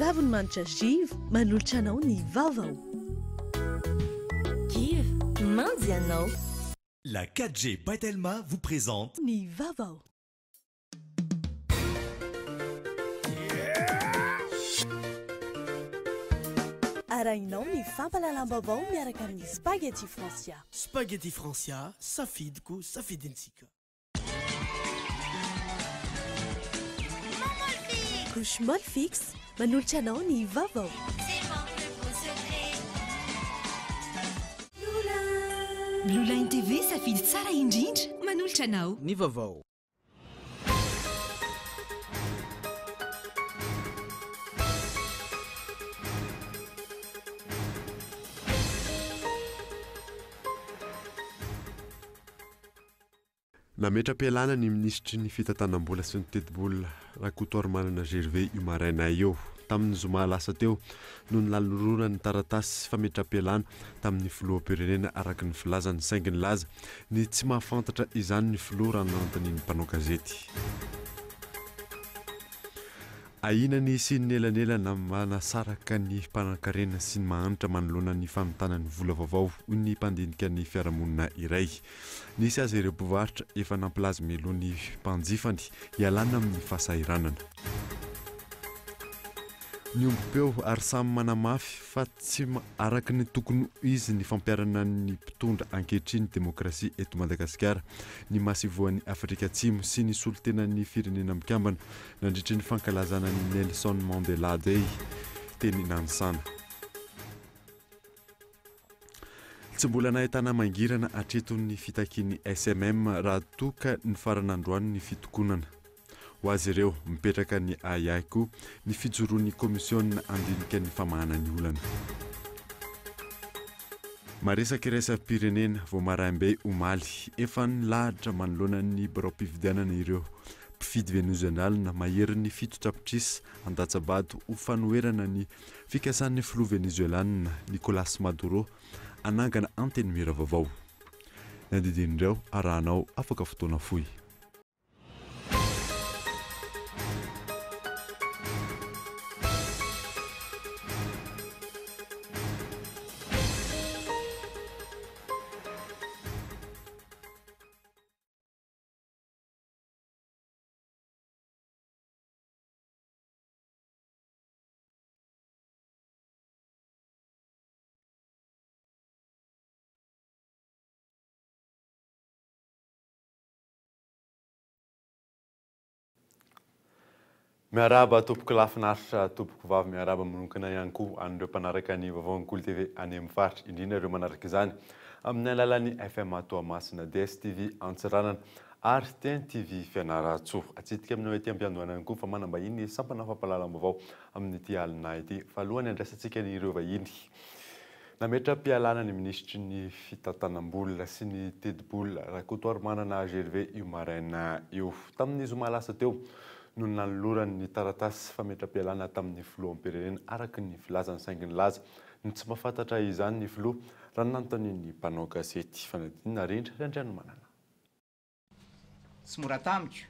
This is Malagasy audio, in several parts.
Savony manitra Giv manolotra anao ny vaovao. Giv, manjy anao. La 4G by Telma vous présente Ny vaovao. Arahinao ny fampahalalam-baovao miaraka amin'ny Spaghetti Francia. Spaghetti Francia, safidiko, safidintsika. Couche Molfix manolotra anao ny vaovao. Blue Line TV safidy tsara indrindra manolotra anao. Ny vaovao. Nametra-pialana ny minisitry ny fitantanam-bola sy ny tetibola, Rakotoarimanana Gervais io maraina io. Tamin'ny zoma lasa teo no nilalorana ny taratasy fametra-pialana tamin'ny filoham-pirenena araka ny filazany, saingy nilaza ny tsy mahafantatra izany ny filoha raha nanontanian'ny mpanao gazety. Ahiana ny hisian'ny elanelana manasaraka ny mpanankarena sy ny mahantra manoloana ny fanontana ny vola vaovao, hoy ny mpandinika ny fiarahamonina iray. Nisy aza ireo mpivarotra efa nampilaza mialoha ny mpanjifany hialana amin'ny fahasahiranana. Niombom-peo ary samy manamafy fa tsy araka ny tokony ho izy ny fampiharana ny mpitondra ankehitriny demokrasia eto Madagasikara, ny masoivohon'i Afrika Atsimo sy ny solontenan'ny Firenena Mikambana nandritry ny fankalazana ny Nelson Mandela Day teny Nanisana. Tsy mbola nahitana mangirana hatreto ny fitakian'ny SMM raha toa ka nifarana androany ny fitokonana. Ho azy ireo, mipetraka ny ahiahy koa ny fijoroan'ny kaomisiona handinika ny famahana ny olana. Maresaka iraisam-pirenena vao maraim-be omaly. Efa nilahatra manoloana ny biraom-pifidianana ireo mpifidy venezoelalina maherin'ny 7 tapitrisa handatsa-bato ho fanoherana ny fikasan'ny filoha venezoelanina Nicolas Maduro hanangana antenimiera vaovao. Ny andinindin'ireo arahanao afaka fotoana fohy. Miarahaba tompoko lahy finaritra tompoko vavy, miarahaba manokana ihany koa an'ireo mpanaraka ny vaovaon'ny Kolo TV any amin'ny faritra, indrindra ireo manaraka izany amin'ny alalan'ny FM Toamasina, DSTV Antsiranana ary TNTV Fianarantsoa. Atsidika aminao ety am-piandohana ihany koa fa manam-bahiny ny sampana fampahalalam-baovao amin'ity alina ity. Fa alohan'ny handraisantsika ireo vahiny, nametra-pialana ny minisitry ny fitantanam-bola sy ny tetibola Rakotoarimanana Gervais io maraina io. Tamin'ny zoma lasa teo no nanolorany ny taratasy fametra-pialana tamin'ny filoham-pirenena araka ny filazany, saingy nilaza ny tsy mahafantatra izany ny filoha raha nanontanian'ny mpanao gazety. Fanadinana Rindra Randrianomanana. Tsy mora tamiko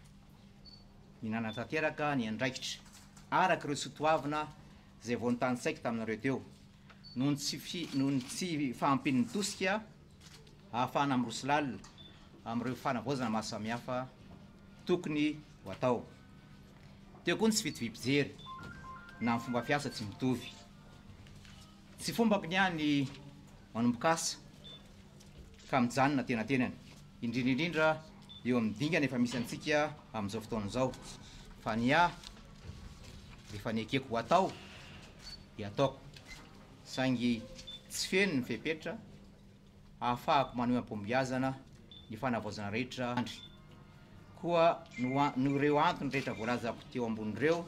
ny nanatanteraka ny andraikitra araka ireo soatoavina izay vao notanisaiko taminareo teo noho ny tsy fi noho ny tsy fahampian'ny tosika ahafahana miroso lalina amin'ireo fanavaozana maro samihafa tokony ho atao. Teo koa ny tsy fitoviam-pijery na ny fomba fiasa tsy mitovy. Tsy fombako ny ahy ny manomboka asa ka mijanona antenatenany, indrindra indrindra eo amin'ny dingana efa misy antsika amin'izao fotoana izao, fa ny ahy rehefa nekeko ho atao dia ataoko, saingy tsy feno ny fepetra ahafahako maneho am-pahombiazana ny fanavaozana rehetra andry. Koa noho ireo antony rehetra voalazako teo ambony ireo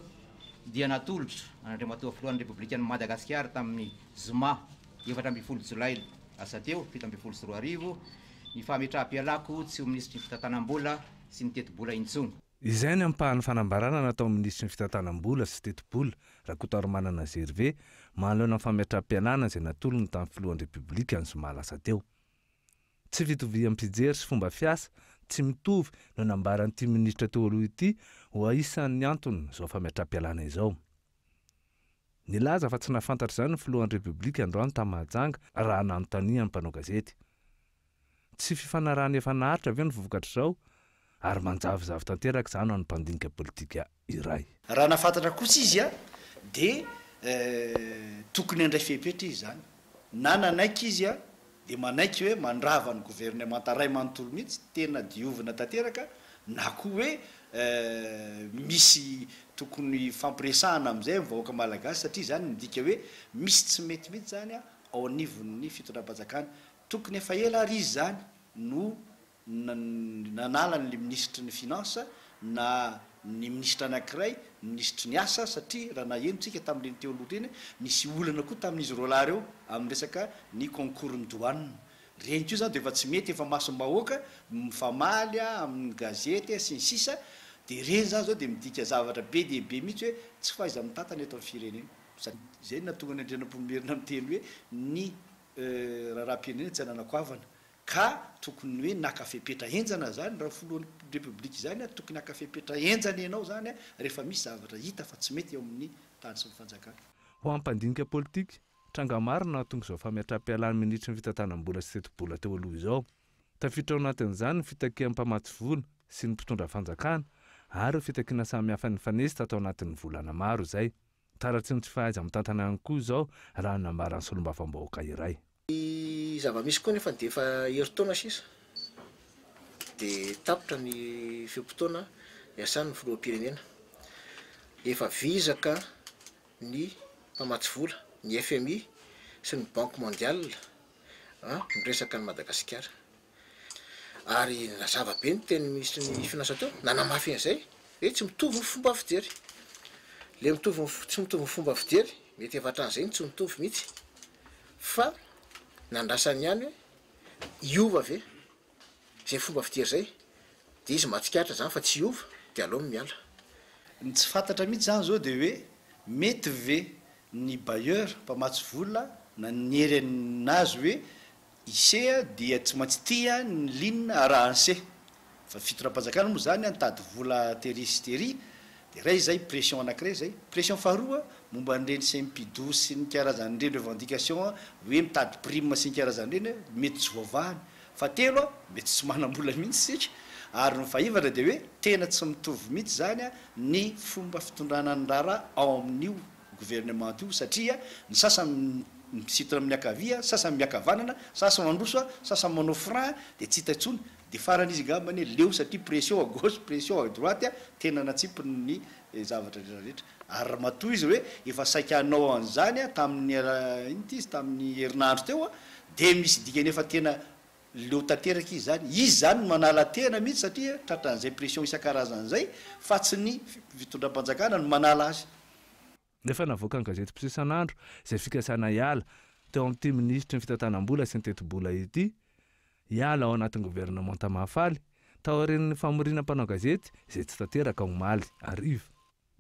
dia natolotra an'Andriamatoa Filohan'ny Repoblikan'i Madagasikara tamin'ny zoma 14 jolay lasa teo 2017 ny fametraham-pialako tsy ho minisitry ny fitantanam-bola sy ny tetibola intsony. Izay ny ampahan'ny fanambarana nataon'ny minisitry ny fitantanam-bola sy tetibola, Rakotoarimanana Gervais, manoloana ny fametraham-pialana izay natolony tamin'ny filohan'ny Repoblika ny zoma lasa teo. Tsy fitoviam-pijery sy fomba fiasa tsy mitovy no nambaran'ity minisitra teo aloha ity ho isan'ny anton'izao fametraham-pialana izao. Nilaza fa tsy nahafantatra izany ny filohan'ny Repoblika androany tany Mahajanga raha nanontanian'ny mpanao gazety. Tsy fifanarahana efa naharitra ve no vokatr'izao ary manjavozavo tanteraka izany ho an'ny mpandinika politika iray. Raha nahafantatra kosa izy dia tokony handray fepetra izy izany. Na nanaiky izy dia manaiky hoe mandrava ny governemanta iray manontolo mihitsy, tena diovina tanteraka, na koa hoe misy tokony hifampiresahana amin'izay amin'ny vahoaka malagasy satria izany midika hoe misy tsy mety mihitsy izany ao anivon'ny fitondram-panjakana. Tokony efa ela ary izy izany no nanala an'ilay minisitry ny finance na ny minisitra anankiray, minisitry ny asa satria raha naheno tsika tamin'ireny teo aloha ireny nisy olana koa tamin'izy roalahy ireo amin'ny resaka ny concours ny douane. Ireny koa izany dia efa tsy mety efa masom-bahoaka mifamaly amin'ny gazety sy ny sisa dia ireny izany izao dia midika zavatra be dia be mihitsy hoe tsy fahaiza-mitantana eto amin'ny firenena. Izay no nahatonga an'i Andrianampoinimerina miteny hoe ny raharaham-pirenena tsy ananako havana. Ka tokony hoe naka fepetra henjana zany raha filohan'ny repoblika izany tokony haka fepetra henjana ianao zany rehefa misy zavatra hita fa tsy mety eo amin'ny tany sy ny fanjakana. Ho an'ny mpandinika politika, tranga maro no nahatonga izao fametraham-pialan'ny minisitry ny fitantanam-bola sy tetibola teo aloha izao. Tafiditra ao anatin'izany ny fitakian'ny mpamatsy vola sy ny mpitondra fanjakana ary ireo fitakiana samihafa nifanesy tato anatin'ny volana maro izay. Taratry ny tsy fahaiza-mitantana ihany koa izao raha ny nambaran'ny solombavambahoaka iray. Ny zava-misy koa nefa dia efa herintaona sisa dia tapitra ny fe-potoana iasan'ny filoham-pirenena. Efa vizaka ny mpamatsy vola, ny FMI sy ny Banque mondiale miresaka an'i Madagasikara. Ary nazava be ny tenin'ny minisitry ny finances teo, nanamafy an'izay hoe tsy mitovy ny fomba fijery. Le mitovy ny tsy mitovy ny fomba fijery, mety efa hatramin'izay no tsy mitovy mihitsy, fa nandrasany ihany hoe hiova ve izay fomba fijery izay, dia izy mahatsikaritra izany fa tsy hiova, dia aleony miala. Ny tsy fantatra mihitsy izany izao dia hoe mety ve ny bailleur, mpamatsy vola, nanery an'azy hoe I se dia tsy maintsy tia ny ligne arahan'i se. Fa fitondram-panjakana moa izany nitady vola tery sy tery, dia iray izay pression anankiray izay. Pression faharoa momba an'ireny Sempidou sy ny karazan'ireny revendication hoe mitady prime sy ny karazan'ireny mety tsy voavahany. Fahatelo mety tsy manam-bola mihitsy isika. Ary ny fahefatra dia hoe tena tsy mitovy mihitsy izany ny fomba fitondrana ny raharaha ao amin'io gouvernement io satria ny sasany misintona amin'ny ankavia, sasany miakavanana, sasany mandroso, sasany manao frein dia tsy hita intsony, dia farany izy angamba anie leo satria pression à gauche, pression à droite, tena natsipiny ny zavatra rehetra rehetra. Ary raha matoa izy hoe efa saika hanao an'izany tamin'ny inona ity izy tamin'ny herinandro teo dia misy dikany efa tena leo tanteraka izy izany, izy izany no manala tena mihitsy satria tratran'izay pression isan-karazany izay fa tsy ny fitondram-panjakana no manala azy. Efa navoakan'ny gazety mpiseho isan'andro izay fikasana hiala teo amin'ity minisitry ny fitantanam-bola sy ny tetibola ity hiala ao anatin'ny governemanta Mahafaly taorian'ny famoriana mpanao gazety izay tsy tanteraka omaly hariva.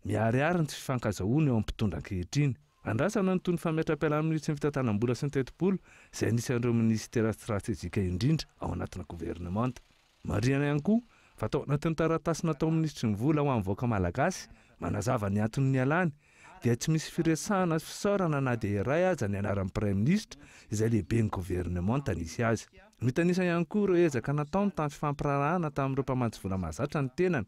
Miharihary ny tsy fifankazahoana eo amin'ny mpitondra ankehitriny. Andrasana ny toy ny fametram-pialan'ny minisitry ny fitantanam-bola sy ny tetibola izay anisan'ireo minisitera stratejika indrindra ao anatina governemanta. Marihana ihany koa fa tao anatin'ny taratasy nataon'ny minisitry ny vola ho an'ny vahoaka malagasy manazava ny antony nialany dia tsy misy firesahana sy fisaorana na dia iray aza ny anaran'ny praiminisitra izay lehiben'ny governemanta nisy azy. Mitanisa ihany koa ireo ezaka nataony tamin'ny fifampiraharahana tamin'ireo mpamatsy vola mahazatra ny tenany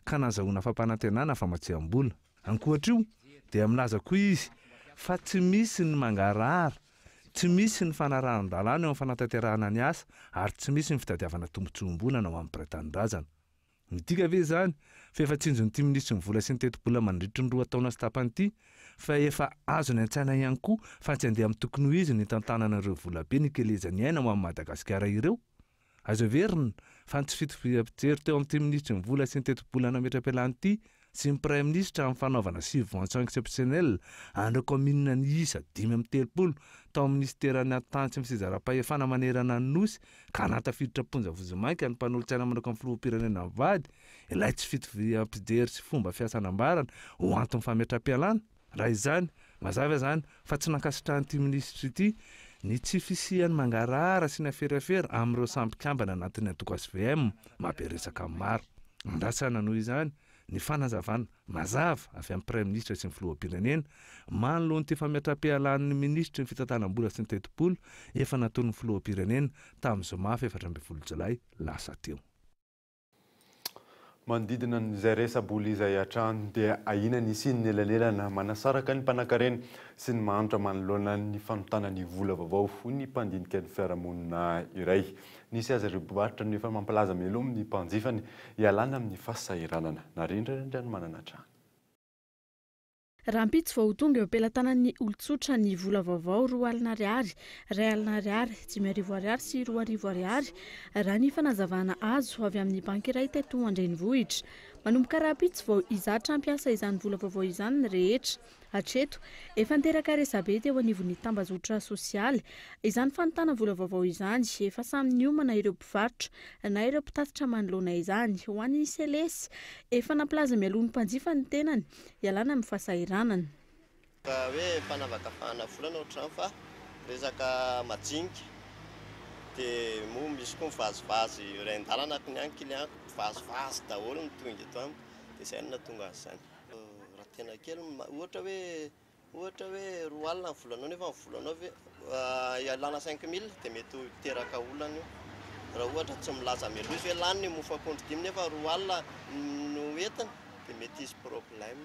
ka nazahoana fampanantenana famatsiam-bola. Ankoatr'io dia milaza koa izy fa tsy misy ny mangarahara, tsy misy ny fanarahan-dalàna eo amin'ny fanatanterahana ny asa ary tsy misy ny fitadiavana tombontsoa iombonana ho an'ny mpiray tanindrazana. Midika ve izany fa efa tsinjon'ity minisitry ny vola sy ny tetibola mandritry ny 2 taona sy tapany ity fa efa azony an-tsaina ihany koa fa tsy handeha amin'ny tokony ho izy ny hitantanana ireo volabe nikelezany aina ho an'i Madagasikara ireo? Azo heverina fa ny tsy fitoviam-pijery teo amin'ity minisitry ny vola sy ny tetibola nametra-pialana ity sy ny praiminisitra amin'ny fanaovana subvention exceptionnelle an'ireo kaominina niisa 35 tao amin'ny minisiteran'ny Atitany sy ny Fitsinjaram-pahefana manerana ny Nosy ka nahatafiditra am-ponja vonjimaika ny mpanolotsaina manokan'ny filoham-pirenena mivady ilay tsy fitoviam-pijery sy fomba fiasa nambarany ho anton'ny fametra-pialana. Raha izany, mazava izany fa tsy nankasitrahan'ity minisitra ity ny tsy fisian'ny mangarahara sy ny aferafera amin'ireo samy mpikambana anatin'ny antoko hvm maha be resaka amin'ny maro. Andrasana noho izany ny fanazavana mazava avy amin'ny Praiminisitra sy ny Filoham-pirenena manoloana ity fametraham-pialan'ny Minisitry ny Fitantanam-bola sy ny Tetibola efa nataon'ny Filoham-pirenena tamin'ny zoma 14 jolay lasa teo. Manodidina an'izay resa-bola izay hatrany dia ahiana ny hisian'ny elanelana manasaraka ny mpanankarena sy ny mahantra manoloana ny fanontana ny vola vaovao, hoy ny mpandinika ny fiarahamonina iray. Nisy aza ireo mpivarotra no efa mampilaza mialoha amin'ny mpanjifany hialana amin'ny fahasahiranana. Narindra Randrianomanana hatrany. Rahampitso vao ho tonga eo am-pelatanan'ny olon-tsotra ny vola vaovao 20 ariary, 1000 ariary, 5000 ariary sy 2000 ariary, raha ny fanazavana azo avy amin'ny banky iray teto an-drenivohitra. Manomboka rahampitso vao hizatra hampiasa izany vola vaovao izany ny rehetra. Hatreto, efa niteraka resabe teo anivon'ny tambajotra sosialy izany fanontana vola vaovao izany. Efa samy niomana ireo mpivarotra na ireo mpitatitra manoloana izany. Ho an'ny Selesy, efa nampilaza mialoha ny mpanjifa ny tenany Ialana amin'ny fahasahiranana. Ka hoe fanavakavahana vola na ohatr'izany fa resaka majinika dia moa misy koa mivazivazy iray an-dalana aky ny any client-ko, mpivazivazy daholo no tonga eto amiko dia izay no nahatonga an'izany. Raha tena kely ohatra hoe Ohatra hoe 20 ny volanao nefa ny volanao ve ialana 5000 dia mety ho hiteraka olana io. Raha ohatra tsy milaza mialoha izy hoe lany ny mofo akondro dimy nefa 20 no entina dia mety hisy problème.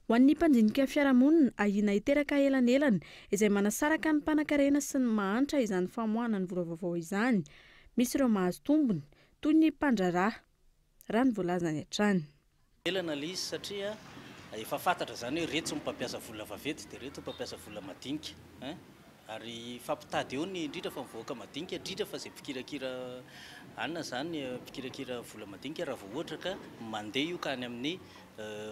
Ho an'ny mpandinika fiarahamonina, ahiana hiteraka elanelana izay manasaraka ny mpanankarena sy ny mahantra izany famoahana ny vola vaovao izany. Misy ireo mahazo tombony, toy ny mpandraharaha, raha ny voalazany hatrany. Elana ilay izy satria efa fantatra izany hoe ireto ny mpampiasa vola vaventy dia ireto ny mpampiasa vola madinika hein! Ary hifampitady eo ny indrindra fa ny vahoaka madinika indrindra fa izay mpikirakira anona izany mpikirakira vola madinika raha vao ohatra ka mandeha io ka any amin'ny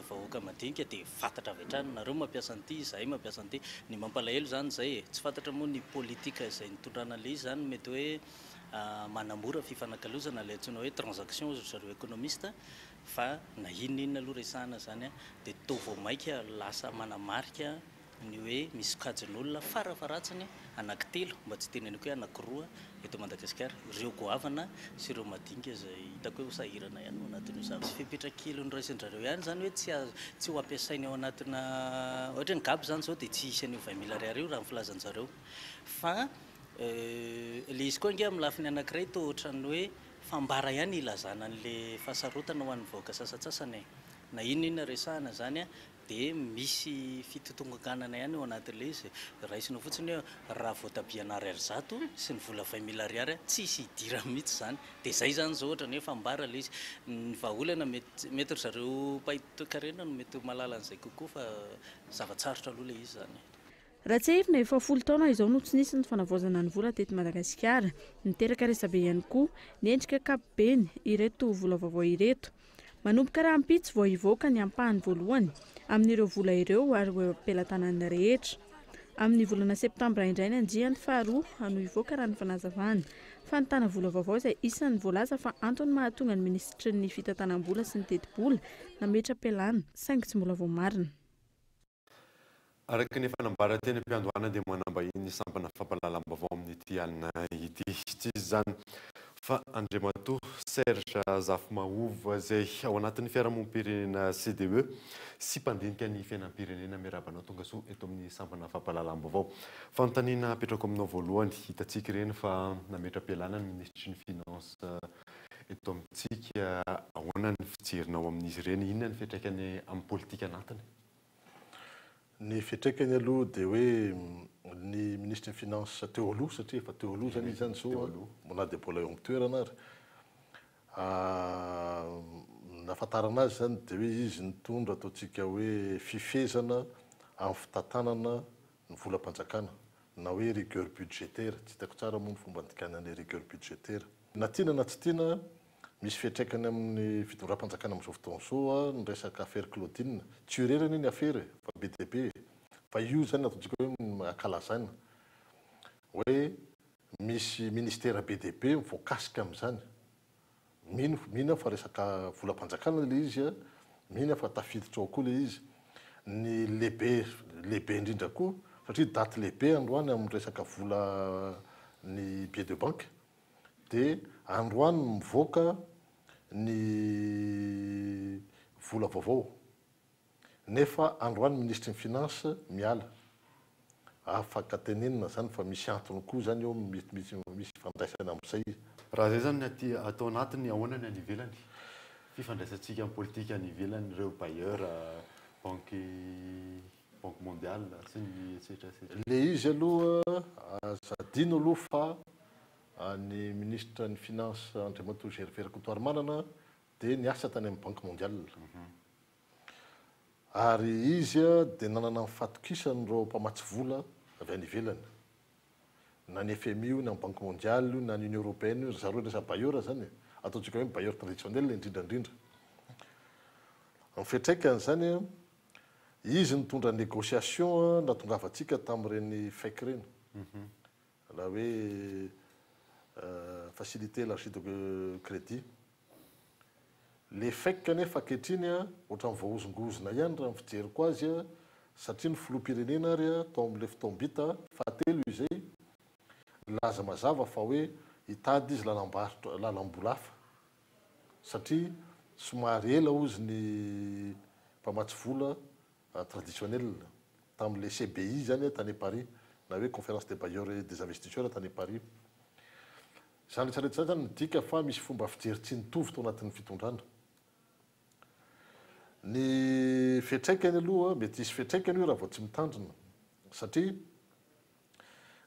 vahoaka madinika dia fantatra avy hatrany nareo mampiasa an'ity izahay mampiasa an'ity. Ny mampalahelo izany izay e! Tsy fantatra moa ny politique izay nitondrana an'ilay izy izany mety hoe manamora fifanakalozana ilay antsoina hoe transaction hozy ry zareo économiste Fa na inona inona aloha resahana izany dia toa vao maika lasa manamarika ny hoe misy sokajin'olona farafaharatsiny anankitelo, mba tsy hitenenako hoe anankiroa eto Madagasikara, ireo goavana sy ireo madinika izay hitako hoe ho sahirana ihany ao anatin'io zavatra. Misy fepetra kely noraisin-dRareo ihany izany hoe tsy azo, tsy ho ampiasainy ao anatina, ohatra hoe ny gab izany izao dia tsy hisy an'io 20 mille ariary io raha ny filazan-jareo. Fa ilay izy koa ange amin'ny lafiny anankiray toa ohatran'ny hoe Fambara ihany ilazana an'le fahasarotana ho an'ny vahoaka sasantsasany e! Na inona inona resahana zany a, dia misy fitotonganana ihany ao anatin'ilay izy e! Raisina fotsiny hoe raha voatabia an'ariary 100 sy ny vola 20 mille ariary a, tsisy idirany mihitsy zany! Dia zay zany zao ohatran'ny hoe fambara ilay izy. Ny vahaolana mety, mety ry zareo mpahay toekarena no mety ho mahalala an'izay kokoa fa zava-tsarotra aloha ilay izy zany e! Raha tsiahivina, efa folo taona izao no tsy nisy ny fanavaozana ny vola teto Madagasikara. Niteraka resabe ihany koa ny endrika ankapobeny ireto vola vaovao ireto. Manomboka rahampitso vao hivoaka ny ampahany voalohany amin'ireo vola ireo ary ho eo am-pelatanan'ny rehetra. Amin'ny volana septambra indray ny andiany faharoa no hivoaka raha ny fanazavana. Fanontana vola vaovao izay isan'ny voalaza fa antony mahatonga ny minisitry ny fitantanam-bola sy ny tetibola nametra-pialana saingy tsy mbola voamarina. Araka ny efa nambara teny am-piandohana dia manam-bahiny ny sampana fampahalalam-baovao amin'ity alina ity. Tsy iza izany fa Andriamatoa Serge Zafimahova izay ao anatin'ny fiarahamonim-pirenena CDE sy mpandinika ny fiainam-pirenena. Miarahaba anao tongasoa eto amin'ny sampana fampahalalam-baovao. Fanontaniana apetrako aminao voalohany, hitantsika ireny fa nametra-pialana ny minisitry ny Finance eto amintsika. Ahoana ny fijerinao amin'izy ireny? Inona ny fiantraikany amin'ny politika anatiny? Ny fiantraikany aloha dia hoe ny minisitry ny finance teo aloha, satria efa teo aloha izany izy izany izao an, na dia mbola eo amin'ny toerana ary, ny nahafantarana azy izany dia hoe izy nitondra ataontsika hoe fifehezana amin'ny fitantanana ny volam-panjakana na hoe rigueur budgétaire, tsy hitako tsara moa ny fomba andikana an'ilay rigueur budgétaire. Na tiana na tsy tiana, misy fiantraikany amin'ny fitondram-panjakana amin'izao fotoana izao ny resaka affaire Claudine. Tsy io irery anie ny afera e, fa be dia be e. Fa io izany no ataontsika hoe ankalazaina, hoe misy ministera be dia be voakasika amin'izany. Mino, mino aho fa resaka volam-panjakana ilay izy, mino aho fa tafiditra ao koa ilay izy. Ny lehibe, lehibe indrindra koa, satria daty lehibe androany amin'ny resaka vola ny billet de banque, dia androany mivoaka ny vola vaovao nefa androany minisitry ny finance miala. Afaka tenenina zany fa misy antony koa zany eo mety misy misy ifandraisany amzay. Raha zay zany ny aty ato anatiny ahoana ny any ivelany? Fifandraisantsika amin'ny politika any ivelany ireo bailleur, banky banque mondiale sy ny etsetra etsetra. Le izy aloha aza adino aloha fa ny minisitra ny finance Andriamatoa Gervais Rakotoarimanana dia niasa tany amin'ny banque mondiale. Ary izy dia nanana ny fahatokisan'ireo mpamatsy vola avy any ivelany. Na ny FMI io, na ny Banque Mondiale io, na ny Union Européenne io, ry zareo lasa bailleur izany e. Ataontsika hoe ny bailleur traditionnel indrindra indrindra. Ny fiantraikany izany, izy nitondra négociation nahatongavantsika tamin'ireny FEC ireny. Na hoe facilité élargie de crédit. Le FEC anefa ankehitriny ohatran'ny voahozongozona ihany raha ny fijeriko azy satria ny filoham-pirenena ary tao amin'ilay fotoam-bita fahatelo izay nilaza mazava fa hoe hitady izy lalam-barotra lalam-bola hafa satria somary ela hozy ny mpamatsy vola traditionnel tamin'ilay CBI izany tany Paris na hoe conférence des bailleurs et des investisseurs tany Paris. Izany rehetra rehetra izany izany midika fa misy fomba fijery tsy nitovy tao anatin'ny fitondrana. Ny fiantraikany aloha, mety hisy fiantraikany io raha vao tsy mitandrina satria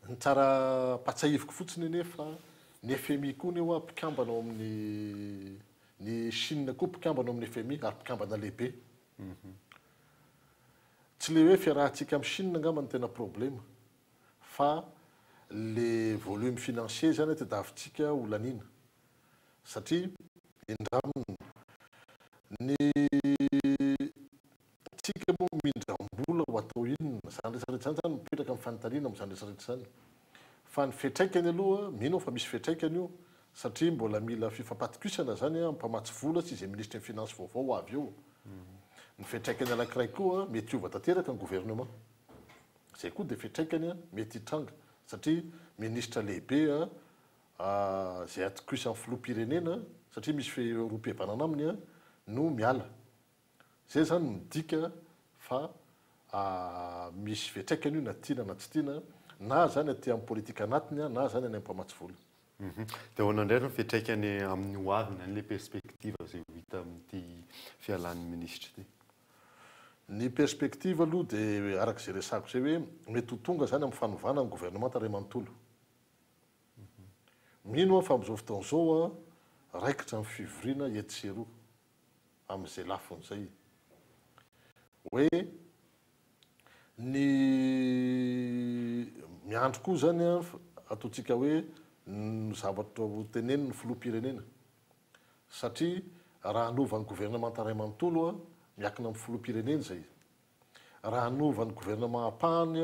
ny tsara ampahatsiahiviko fotsiny anie fa ny FMI koa anie hoa mpikambana ao amin'ny, ny Chine koa mpikambana ao amin'ny FMI ary mpikambana lehibe. Tsy le hoe fiarahantsika amin'i Chine angamba no tena problema fa le volume financier zany tediavintsika ho laniana satria indramina ny tsika moa mindram-bola ho atao inona? Zany rehetra rehetra zany zany mipetraka ny fanontaniana amin'izany rehetra rehetra zany. Fa ny fiantraikany aloha, mino aho fa misy fiantraikany io satria mbola mila fifampatokisana zany amin'ny mpamatsy vola sy izay minisitry ny finance vaovao ho avy eo. Ny fiantraikany anankiray koa mety hiova tanteraka ny gouvernement. Izay koa dia fiantraikany mety hitranga satria minisitra lehibe izay atokisan'ny filoham-pirenena satria misy firoham-pihavanana aminy no miala. Izay izany midika fa misy fiantraikany io na tiana na tsy tiana, na izany aty amin'ny politika anatiny na izany any amin'ny mpamatsy vola. Dia ahoana indray ny fiantraikany amin'ny ho aviny, any ilay perspective izay ho hita amin'ity fialan'ny minisitra ity? Ny perspective aloha dia araka izay resahako izay hoe mety ho tonga izany amin'ny fanovana ny governemanta iray manontolo. Mino aho fa amin'izao fotoana izao raikitra ny fivoriana etsy sy eroa amin'izay lafiny izay hoe ny miandry koa izany ataontsika hoe ny zavatra ho tenenin'ny filoham-pirenena satria raha hanova ny governemanta iray manontolo miankina amin'ny filoham-pirenena izay, raha hanova ny gouvernement ampahany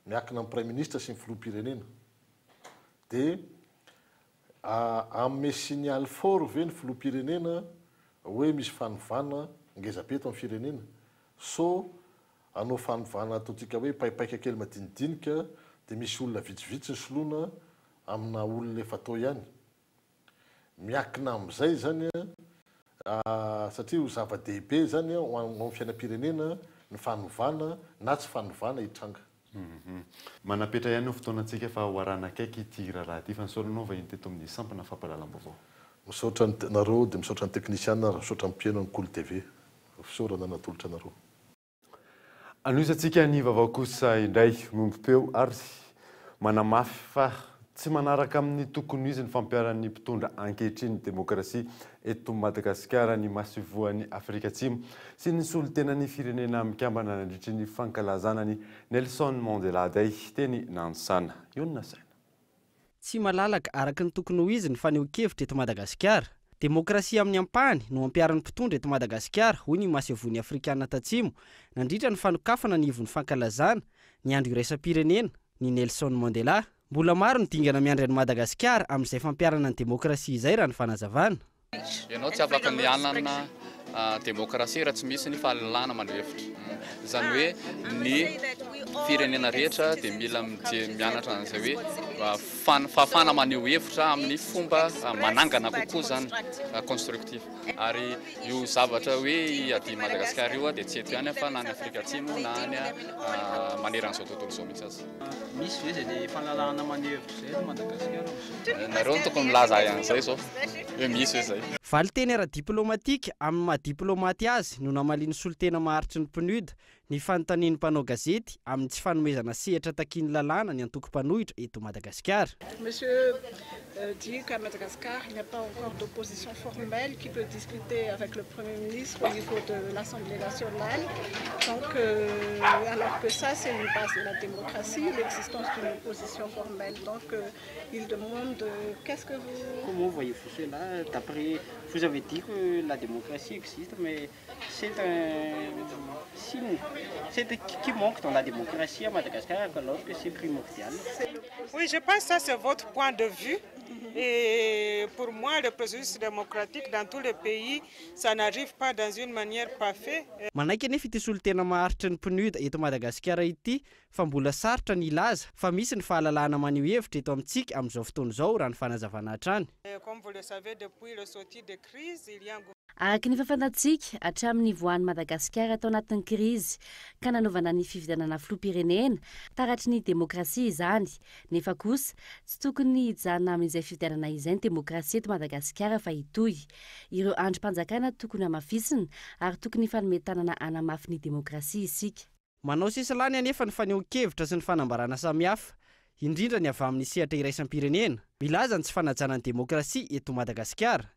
miankina amin'ny praiminisitra sy ny filoham-pirenena dia Hanome signal fort ve ny filoham-pirenena hoe misy fanovana ngeza be eto amin'ny firenena? So hanao fanovana ataontsika hoe paipaika kely madinidinika dia misy olona vitsivitsy ny soloina amina olona efa tao ihany? Miakina amin'izay izany satria ho zava-dehibe izany ho an'ny fiainam-pirenena ny fanovana na tsy fanovana hitranga. Manam-petra ihany ny fotoanantsika fa ho arahana akaiky ity raharaha ity fa nisaorana anao vahiny teto amin'ny sampana fampahalalam-baovao. Misaotra anareo dia misaotra ny teknisiana ary misaotra ny mpihaino ny Kolo TV. Fisaorana natolotra anareo. Anohizantsika ny vaovao kosa indray miombom-peo ary manamafy fa tsy manaraka amin'ny tokony ho izy ny fampiharan'ny mpitondra ankehitriny ny demokrasia eto Madagasikara ny masoivohon'i Afrika Atsimo sy ny solontenan'ny Firenena Mikambana nandritry ny fankalazana ny Nelson Mandela Day teny Nansana. Ionona saina. Tsy malalaka araka ny tokony ho izy ny fanehoan-kevitra eto Madagasikara. Demokrasia amin'ny ampahany no ampiharin'ny mpitondra eto Madagasikara, hoy ny masoivohon'i Afrikana Tatsimo nandritra ny fanokafana ny ivon'ny fankalazana ny andro iraisam-pirenena ny Nelson Mandela. Mbola maro ny dingana miandry an'i Madagasikara amin'izay fampiharana ny demokrasia izay raha ny fanazavana. Ianao tsy afaka ny hanana demokrasia raha tsy misy ny fahalalahana maneho hevitra. Izany hoe ny firenena rehetra dia mila mijery mianatra an'izay hoe fahafahana maneho hevitra amin'ny fomba manangana kokoa izany, constructif. Ary io zavatra hoe iadian'i Madagasikara io dia tsy eto ihany fa na any Afrika Atsimo na any maneran'izao tontolo izao mihitsy aza. Misy ve izay le fahalalahana maneho hevitra izay eto Madagasikara amin'izao? Nareo no tokony milaza ahy an'izay izao hoe misy ve izay. Valinteny ara-diplaomatika amin'ny maha diplaomaty azy no namalian'ny solontena maharitry ny PNUD ny fanontanian'ny mpanao gazety amin'ny tsy fanomezana sehatra takian'ny lalàna ny antoko mpanohitra eto Madagasikara. Monsieur dit qu'à Madagascar il n'y a pas encore d'opposition formelle qui peut discuter avec le Premier ministre au niveau de l'Assemblée nationale. Donc, alors que ça c'est une base de la démocratie, l'existence d'une opposition formelle. Donc, il demande qu'est-ce que vous... Comment voyez-vous cela? D'après, vous avez dit que la démocratie existe, mais c'est un signe, c'est qui manque dans la démocratie à Madagascar alors que c'est primordial. Oui, je pense que ça c'est votre point de vue. Et pour moi, le processus démocratique dans tous les pays, ça n'arrive pas dans une manière parfaite. Manaiky anefa ity solontena maharitry ny PNUD eto Madagasikara ity fa mbola sarotra ny hilaza fa misy ny fahalalahana maneho hevitra eto amintsika amin'izao fotoana izao raha ny fanazavana hatrany. Comme vous le savez, depuis le sortie de crise, il y a un Araka ny efa fantatsika, hatramin'ny nivoahan'i Madagasikara tao anatin'ny krizy ka nanaovana ny fifidianana filoham-pirenena, taratry ny demokrasia izany. Nefa kosa, tsy tokony hijanona amin'izay fifidianana izay ny demokrasia eto Madagasikara fa hitohy. Ireo andrim-panjakana tokony hamafisina ary tokony hifanome tanana hanamafy ny demokrasia isika. Manao sesilany anefa ny fanehoan-kevitra sy ny fanambarana samihafa, indrindra ny avy amin'ny sehatra iraisam-pirenena, milaza ny tsy fanajana ny demokrasia eto Madagasikara.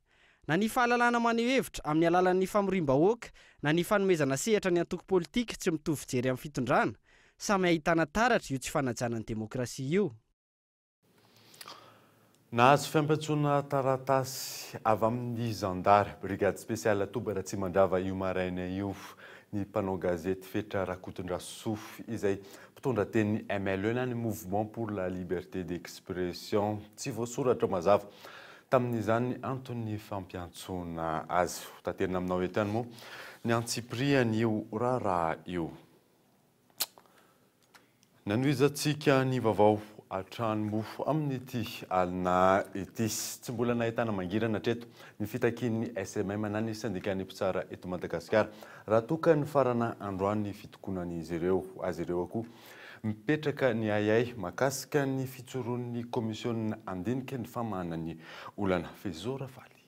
Na ny fahalalahana maneho hevitra amin'ny alalan'ny famoriam-bahoaka na ny fanomezana sehatra ny antoko politika tsy mitovy fijery amin'ny fitondrana, samy ahitana taratra io tsy fanajana ny demokrasia io. Nahazo fiampiantsoana taratasy avy amin'ny zandary, brigade spéciale Toby Ratsimandrava io maraina io ny mpanao gazety Fetra Rakotondrasoa izay mpitondra tenin'ny MLE na ny Mouvement pour la Liberté d'Expression. Tsy voasoratra mazava tamin'izany ny anton'ny fampiantsoana azy. Ho taterina aminao eto ihany moa ny antsipirian'io raharaha io. Nanohizantsika ny vaovao hatrany moa amin'ity alina ity. Tsy mbola nahitana mangirana hatreto ny fitakian'ny SMM na ny sendikan'ny mpitsara eto Madagasikara raha toa ka nifarana androany ny fitokonan'izy ireo. Azy ireo koa mipetraka ny ahiahy mahakasika ny fijoroan'ny kaomisionina handinika ny famahana ny olana. Fezo Rafaly.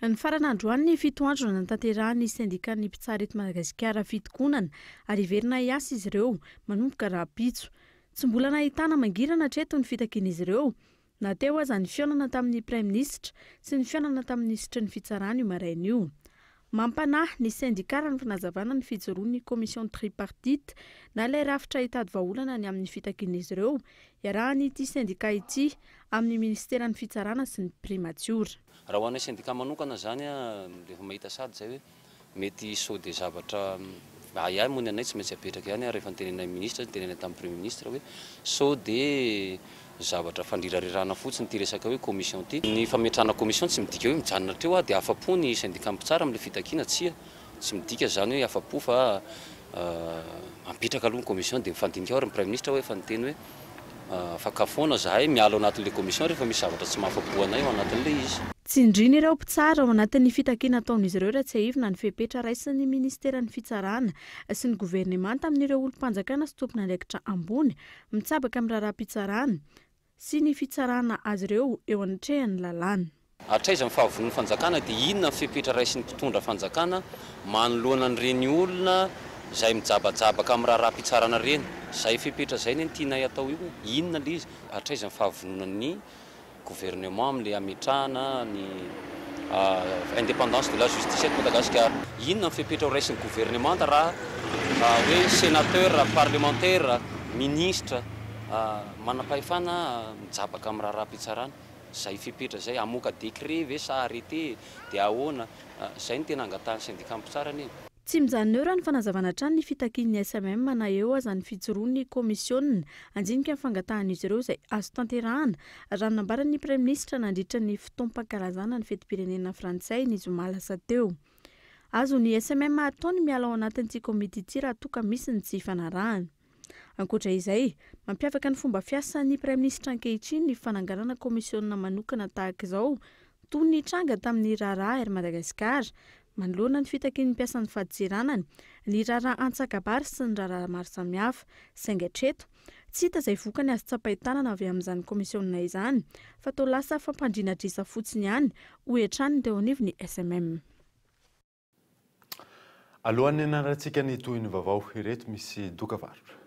Nifarana androany ny fito andro nanatanterahan'ny sendikan'ny mpitsara eto Madagasikara fitokonana ary hiverina hiasa izy ireo manomboka rahampitso. Tsy mbola nahitana mangirana hatreto ny fitakian'izy ireo na teo aza ny fihaonana tamin'ny Praiminisitra sy ny fihaonana tamin'ny minisitry ny Fitsarana io maraina io. Mampanahy ny sendika raha ny fanazavana ny fijoroan'ny commission tripartite na ilay rafitra hitady vahaolana ny amin'ny fitakian'izy ireo iarahan'ity sendika ity amin'ny minisiteran'ny Fitsarana sy ny Primatiora. Raha ho anay sendika manokana izany rehefa mahita sady izay hoe mety sao dia zavatra ahiahy moa ny anay tsy maintsy apetraka ihany ary efa noteneninay ministra, noteneninay tamin'ny premier ministre hoe sao dia zavatra fandrirarirana fotsiny ity resaka hoe commission ity. Ny fametrahana commission tsy midika hoe mijanona hatreo aho dia afa-po ny sendika mpitsara amin'ilay fitakiana, tsia, tsy midika izany hoe afa-po fa apetraka aloha ny commission dia mifandinika ao ary ny praiminisitra hoe efa niteny hoe afaka foana zahay miala ao anatin'ilay commission rehefa misy zavatra tsy mahafa-po anay ao anatin'ilay izy. Tsindriana ireo mpitsara ao anatin'ny fitakiana ataon'izy ireo raha tsiahivina ny fepetra raisin'ny minisiteran'ny Fitsarana sy ny governemanta amin'ireo olom-panjakana sy tompon'andraikitra ambony mitsabaka amin'ny raharaham-pitsarana sy ny fitsarana azy ireo eo anatrehan'ny lalàna. Hatraiza ny fahavonon'ny fanjakana dia inona ny fepetra raisin'ny mpitondra fanjakana manoloana an'ireny olona izay mijabajabaka amin'ny raharaham-pitsarana ireny? Izay fepetra izay anie no tianay atao io e! Inona ilay izy? Hatraiza ny fahavononan'ny gouvernement amin'ilay hametrahana ny indépendance de la justice eto Madagasikara? Inona ny fepetra ho raisin'ny gouvernemanta raha hoe sénateur, parlementaire, ministre, manam-pahefana mijabaka amin'ny raharaham-pitsarana? Izay fepetra izay, hamoaka décret ve sa arrêté dia ahoana? Izay no tena angatahan'ny syndicat mpitsara anie. Tsy mijanona eo raha ny fanazavana hatrany ny fitakian'ny SMM na eo aza ny fijoroan'ny kaomisionina handinika ny fangatahan'izy ireo izay azo tanterahana, raha ny nambaran'ny Praiminisitra nandritra ny fotoam-pankalazana ny fetim-pirenena frantsay ny zoma lasa teo. Azon'ny SMM atao ny miala ao anatin'ity komity ity raha toa ka misy ny tsy ifanarahana. Ankoatra izay, mampiavaka ny fomba fiasan'ny Praiminisitra ankehitriny ny fananganana kaomisionina manokana tahaka izao, toy ny nitranga tamin'ny raharaha Air Madagascar, manoloana ny fitakian'ny mpiasan'ny fadintseranana, ny raharaha Antsakabary sy ny raharaha maro samihafa. Saingy hatreto, tsy hita izay vokany azo tsapain-tanana avy amin'izany kaomisionina izany, fa toa lasa fampandriana adrisa fotsiny ihany, hoy hatrany ny teo anivon'ny SMM. Alohan'ny hanarahantsika ny tohin'ny vaovao, ireto misy doka varotra.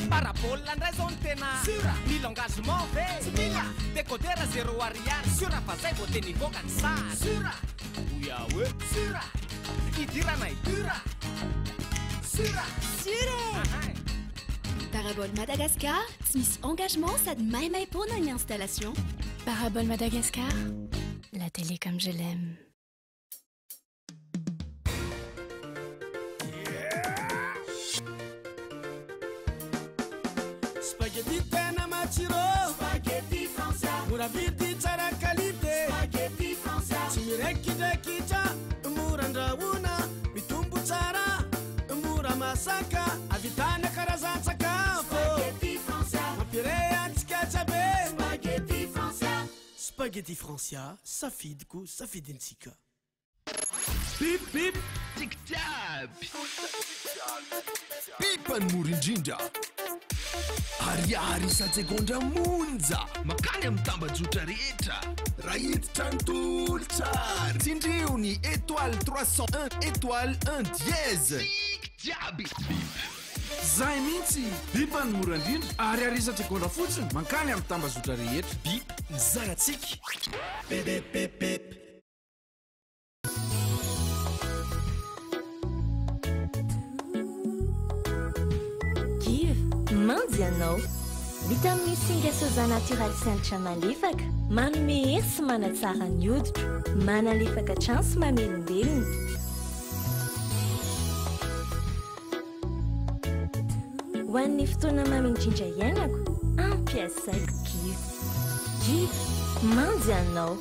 Parabole ndray zao no tena Sur Mila engagement ve? Tsy mila Décodeur zéro ariary Sur fa zay vao tena hivoaka ny sary Sur Oya oe Sur Idiranay dur Sur Sur e! Parabole Madagascar, tsy misy engagement sady maimaimpoana ny installation. Parabole Madagascar, la télé comme je l'aime. Spaghetti tena matsiro Spaghetti Francia Mora vidy tsara qualité Spaghetti Francia Tsy miraikidrakitra mora andrahoina Mitombo tsara mora masaka Ahavitana karazan-tsakafo Spaghetti Francia Mampiray antsika jiaby Spaghetti Francia Spaghetti Francia safidiko safidintsika. Bip bip tsika jiaby. Pipa ny mora indrindra. Ariary isan-tsegondra monja mankany amin'ny tambajotra rehetra. Raha hiditra ny tolotra ary tsindrio ny étoile 301 étoile 1 dièse. Tsika jiaby. Bip. Zay mihitsy! Bip ny mora indrindra, ariary isan-tsegondra fotsiny mankany amin'ny tambazotra rehetra. Bip mizara tsiky. Bip bip bip bip. Give, manjy ianao. Vita amin'ny singa soja natoraly sy hanitra malefaka, manome hery sy manatsara ny hoditro, manalefaka hatrany sy mamelombelona. Ho an'ny fotoana mamy indrindra iainako, ampiasaiko Give. Give, manjy ianao.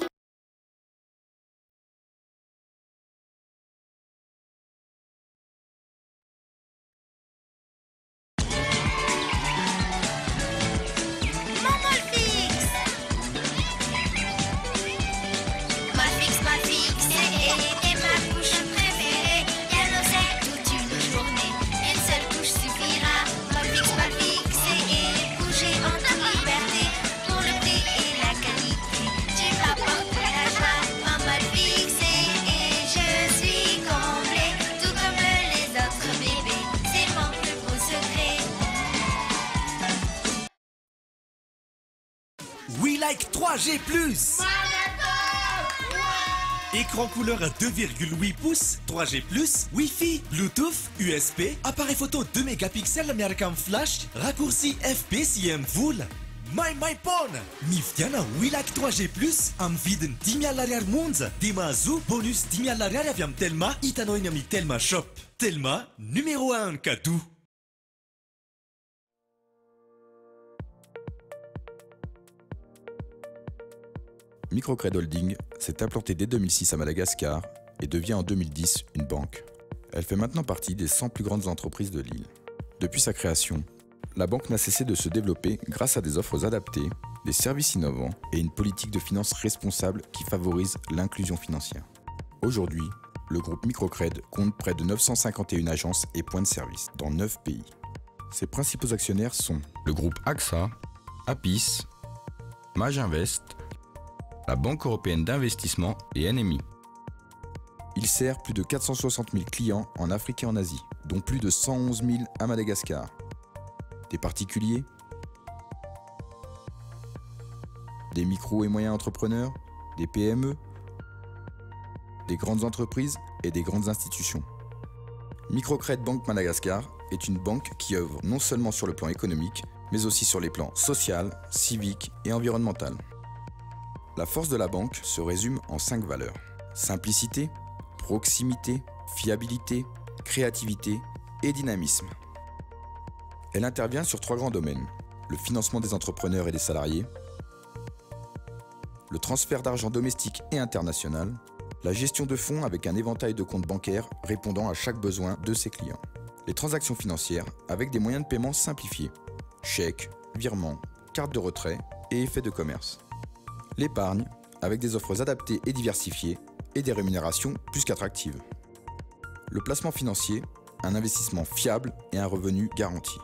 We Like 3G Plus Écran couleur à 2,8 pouces, 3G+, Wi-Fi, Bluetooth, USB, appareil photo 2 mégapixels miaraka amin'ny flash, raccourci FB sy MVola. Maimaim-poana! Mividiana We Like 3G Plus amin'ny vidiny 50 ariary monja dia mahazoa bonus 50 ariary avy amin'ny Telma hitanao eny amin'ny Telma Shop. Telma, numéro 1 cadeau. Microcred Holding s'est implantée dès 2006 à Madagascar et devient en 2010 une banque. Elle fait maintenant partie des 100 plus grandes entreprises de l'île. Depuis sa création, la banque n'a cessé de se développer grâce à des offres adaptées, des services innovants et une politique de finances responsable qui favorise l'inclusion financière. Aujourd'hui, le groupe Microcred compte près de 951 agences et points de service dans 9 pays. Ses principaux actionnaires sont le groupe AXA, APIS, Maginvest, la Banque européenne d'investissement et NMI. Il sert plus de 460 000 clients en Afrique et en Asie, dont plus de 111 000 à Madagascar. Des particuliers, des micro et moyens entrepreneurs, des PME, des grandes entreprises et des grandes institutions. Microcred Bank Madagascar est une banque qui œuvre non seulement sur le plan économique, mais aussi sur les plans social, civique et environnemental. La force de la banque se résume en 5 valeurs. Simplicité, proximité, Fiabilité, créativité et dynamisme. Elle intervient sur trois grands domaines. Le financement des entrepreneurs et des salariés, le transfert d'argent domestique et international, la gestion de fonds avec un éventail de comptes bancaires répondant à chaque besoin de ses clients, les transactions financières avec des moyens de paiement simplifiés, chèques, virements, cartes de retrait et effets de commerce, l'épargne avec des offres adaptées et diversifiées et des rémunérations plus qu'attractives, le placement financier, un investissement fiable et un revenu garanti.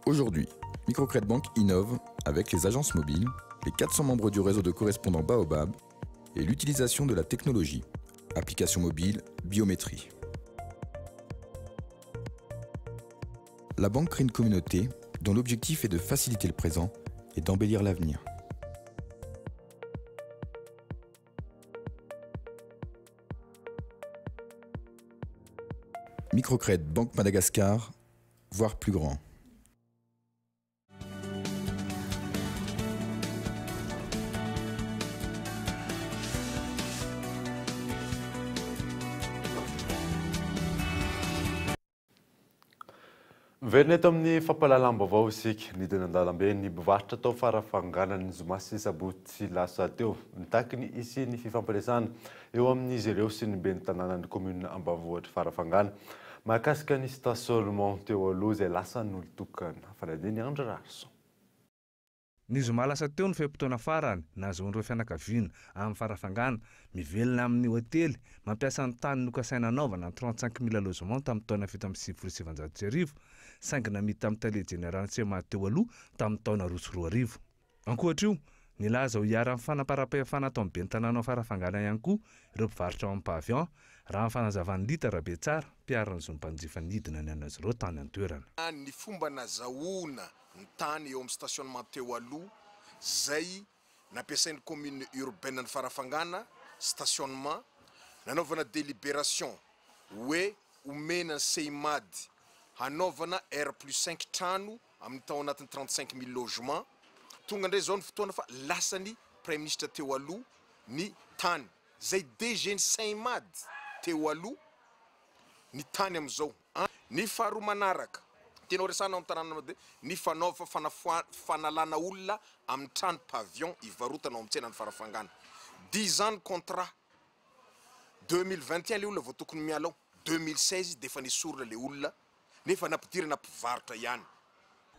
Aujourd'hui, Microcred Bank innove avec les agences mobiles, les 400 membres du réseau de correspondants Baobab et l'utilisation de la technologie, applications mobiles, biométrie. La banque crée une communauté dont l'objectif est de faciliter le présent et d'embellir l'avenir. Microcred Banque Madagascar, voire plus grand. Miverina eto amin'ny fampahalalam-baovao isika. Nidina an-dalambe ny mpivarotra tao Farafangana ny zoma sy sabotsy lasa teo. Mitaky ny hisian'ny fifampiresahana eo amin'izy ireo sy ny ben'ny tanànan'ny kaominina ambanivohitr'i Farafangana mahakasika ny stationnement teo aloha izay lasan'olon-tokana. Fanadihadiana i Andry Raharison. Ny zoma lasa teo ny fe-potoana farany nahazoan'ireo fianakaviana amin'ny Farafangana mivelona amin'ny hotely mampiasa ny tany nokasaina hanaovana ny 35 mille logements tamin'ny taona 1997 saingy namidy tamin'ny tale jeneralin'ny SEMAD teo aloha tamin'ny taona 2002. Ankoatra io, nilaza ho iharan'ny fanamparam-pahefana atao amin'ny ben'ny tanàna ao Farafangana ihany koa ireo mpivarotra ao amin'ny pavillon, raha ny fanazavan'i Lita Rabetsara, mpiaro ny zon'ny mpanjifa nidina ny an'azy ireo tany an-toerana. Ny fomba nazahoana ny tany eo amin'ny stationnement teo aloha zay nampiasain'ny commune urbaine ny Farafangana stationnement nanaovana délibération hoe omena ny Seimad hanaovana R plus 5 trano amin'ny tao anatin'ny 35 000 logements. Tonga indray zao ny fotoana fa lasany premier ministre teo aloha ny tany zay DG ny Seimad teo aloha ny tany amin'izao. Ny faharoa manaraka tena horesahana ao amin'ny tanàna de ny fanaova fanafoa fanalana olona amin'ny trano pavillon ivarotana ao amin'ny tsenan'ny Farafangana. 10 ans ny contrat, 2021 le olona vao tokony miala ao, 2016 de efa nesorina le olona nefa nampidirana mpivarotra ihany.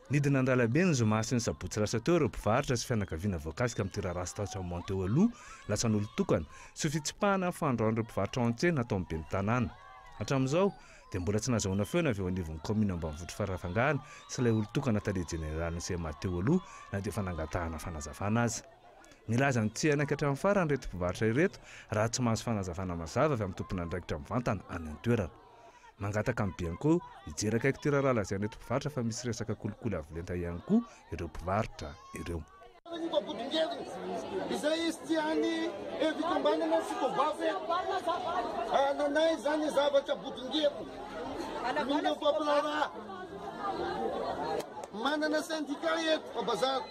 Nidina an-dalambe ny zoma sy ny sabotsy lasa teo ireo mpivarotra sy fianakaviana voakasika amin'ity raharaha stationnement teo aloha lasan'olon-tokana sy fitsipahana ny fandroan'ireo mpivarotra ao an-tsena atao amin'ny ben'ny tanàna. Hatramin'izao dia mbola tsy nazahoana feona avy eo anivon'ny kaominina ambanivohitr'i Farafangana sy ilay olon-tokana tale jeneralin'ny SEMAD teo aloha na dia efa nangatahana fanazavana aza. Milaza ny tsy hanaiky hatramin'ny farany ireto mpivarotra ireto raha tsy mahazo fanazavana mazava avy amin'ny tompon'andraikitra mivantana any an-toerana. Mangataka amin'ny Bianco hijery akaiky ity raharaha lazain'ireto mpivarotra fa misy resaka kolikoly avo lenta ihany koa ireo mpivarotra ireo. Izay izy tiany fikambanana sy kovavy ananay zany zavatra bodongerina mila fampiraharaha manana syndicat eto a bazary.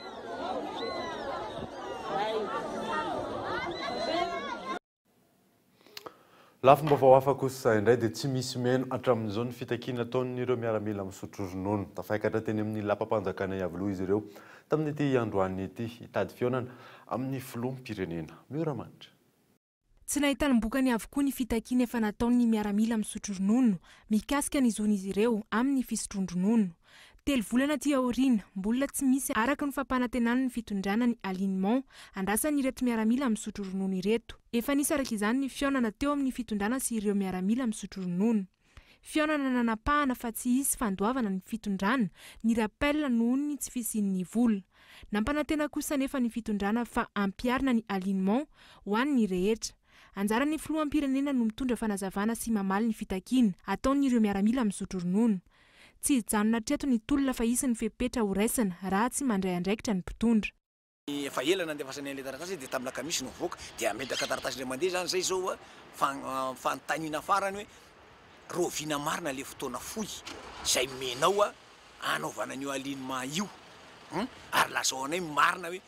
Lafim-baovao hafa kosa indray dia tsy misy meno hatramin'izao ny fitakiana ataon'ireo miaramila misotro ronono. Tafaikatra teny amin'ny lapam-panjakana Iavoloha izy ireo tamin'ity androany ity hitady fihaonana amin'ny filoham-pirenena. Mioramanitra. Tsy nahitam-bokany avokoa ny fitakiana efa nataon'ny miaramila misotro ronono mikasika ny zon'izy ireo amin'ny fisotroan-dronono. 3 volana aty aoriana, mbola tsy misy araka ny fampanantenan'ny fitondrana ny alignement andrasan'ireto miaramila misotro ronono ireto. Efa nisy araka izany ny fihaonana teo amin'ny fitondrana sy ireo miaramila misotro ronono. Fihaonana nanapahana fa tsy hisy fandoavana ny fitondrana ny rappel noho ny tsy fisian'ny vola. Nampanantena kosa nefa ny fitondrana fa ampiharina ny alignement ho an'ny rehetra. Anjaran'ny filoham-pirenena no mitondra fanazavana sy mamaly ny fitakiana ataon'ireo miaramila misotro ronono. Tsy hijanona hatreto ny tolona fa hisy ny fepetra ho raisina raha tsy mandray andraikitra ny mpitondra. Efa ela nandefasany an'ilay taratasy dia tamin'ny alakamisy no nivoaka dia hametraka taratasy indray mandeha zany zay zao a fanontaniana farany hoe rahoviana marina ilay fotoana fohy izay omenao a hanaovana an'io alignement io ary lazao anay marina hoe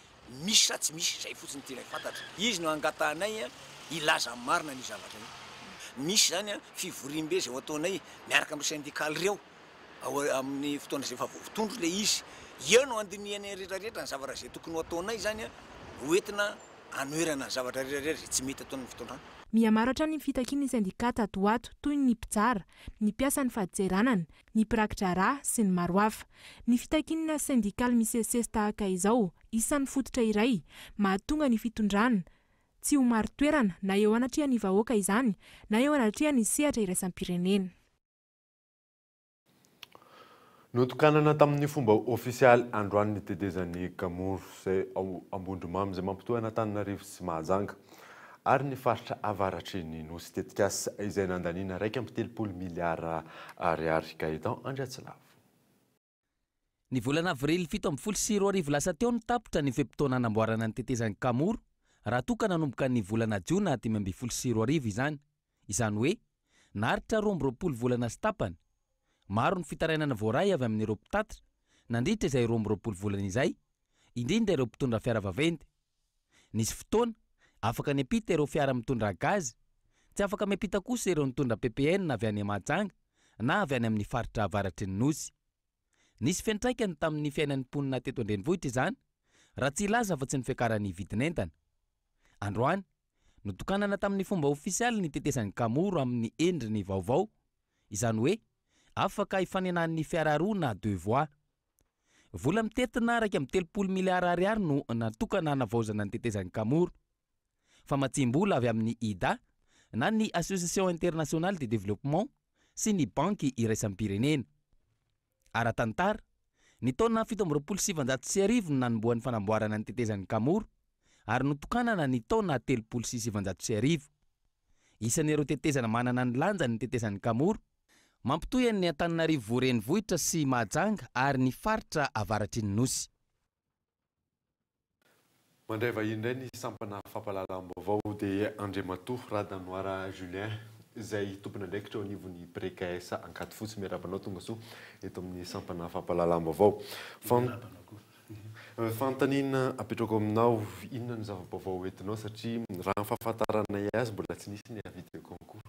misy sa tsy misy, zay fotsiny tianay fantatra. Izy no angatahanay hilaza marina an'io zavatra io. Misy izany fivoriambe izay ho ataonay miaraka amin'ireo syndikaly ireo ao amin'ny fotoana izay efa voatondro ilay izy. Eo no handinihanay rehetra rehetra ny zavatra izay tokony ho ataonay izany ho entina hanoherana ny zavatra rehetra rehetra izay tsy mety ataon'ny fitondrana. Mihamaro hatrany ny fitakian'ny sendikà tato ho ato toy ny mpitsara, ny mpiasan'ny fadintseranana, ny mpiraki-draharaha sy ny maro hafa. Ny fitakiana sendikaly misesisesy tahaka izao, isan'ny fototra iray mahatonga ny fitondrana tsy ho marin-toerana na eo anatrehan'ny vahoaka izany na eo anatrehan'ny sehatra iraisam-pirenena. Notokanana tamin'ny fomba ofisialy androany ny tetezan'i Gamoro izay ao Ambondromamy izay mampitohy an'Antananarivo sy Mahajanga ary ny faritra avaratry ny Nosy. Tetikasa izay nandaniana 31 miliara ariary. Gaëtan Andriatsilavo. Ny volana avrily 2017 lasa teo no tapitra ny fe-potoana hanamboarana ny tetezan'i Kamoro raha toa ka nanomboka ny volana jona 2015 izany. Izany hoe, naharitra 22 volana sy tapany. Maro ny fitarainana voaray avy amin'ireo mpitatitra nandritra izay 22 volana izay, indrindra ireo mpitondra fiara vaventy. Nisy fotoana, afaka niampita ireo fiara mitondra gaz, tsy afaka miampita kosa ireo nitondra ppn avy any Mahajanga na avy any amin'ny faritra avaratry ny Nosy. Nisy fiantraikany tamin'ny fiainan'ny mponina teto an-drenivohitra izany, raha tsy hilaza afa-tsy ny fiakaran'ny vidin'entana. Androany, Notokanana tamin'ny fomba ofisialy ny tetezan'i Kamoro amin'ny endriny vaovao, izany hoe afaka hifanenan'ny fiara roa na deux voies. Vola mitentina 31 miliara ariary no natokana hanavaozana ny tetezan'i Kamoro. Famatsiam-bola avy amin'ny IDA na ny Association Internationale de Développement sy ny Banky Iraisam-pirenena. Ara-tantara, ny taona 1927 no nanombohan'ny fanamboarana ny tetezan'i Kamoro ary notokanana ny taona 1930. Isan'ireo tetezana manana ny lanjany ny tetezan'i Kamoro, mampitohy an'i Antananarivo renivohitra sy Mahajanga ary ny faritra avaratry ny Nosy. Mandray vahiny indray ny sampana fampahalalam-baovao dia Andriamatoa Radanoara Julien izay tompon'andraikitra eo anivon'ny Precaes Ankadifotsy. Miarahaba anao tongasoa eto amin'ny sampana fampahalalam-baovao. Fanontaniana apetrako aminao, inona no zava-baovao entinao satria raha ny fahafantaranay azy mbola tsy nisy ny avis de concours.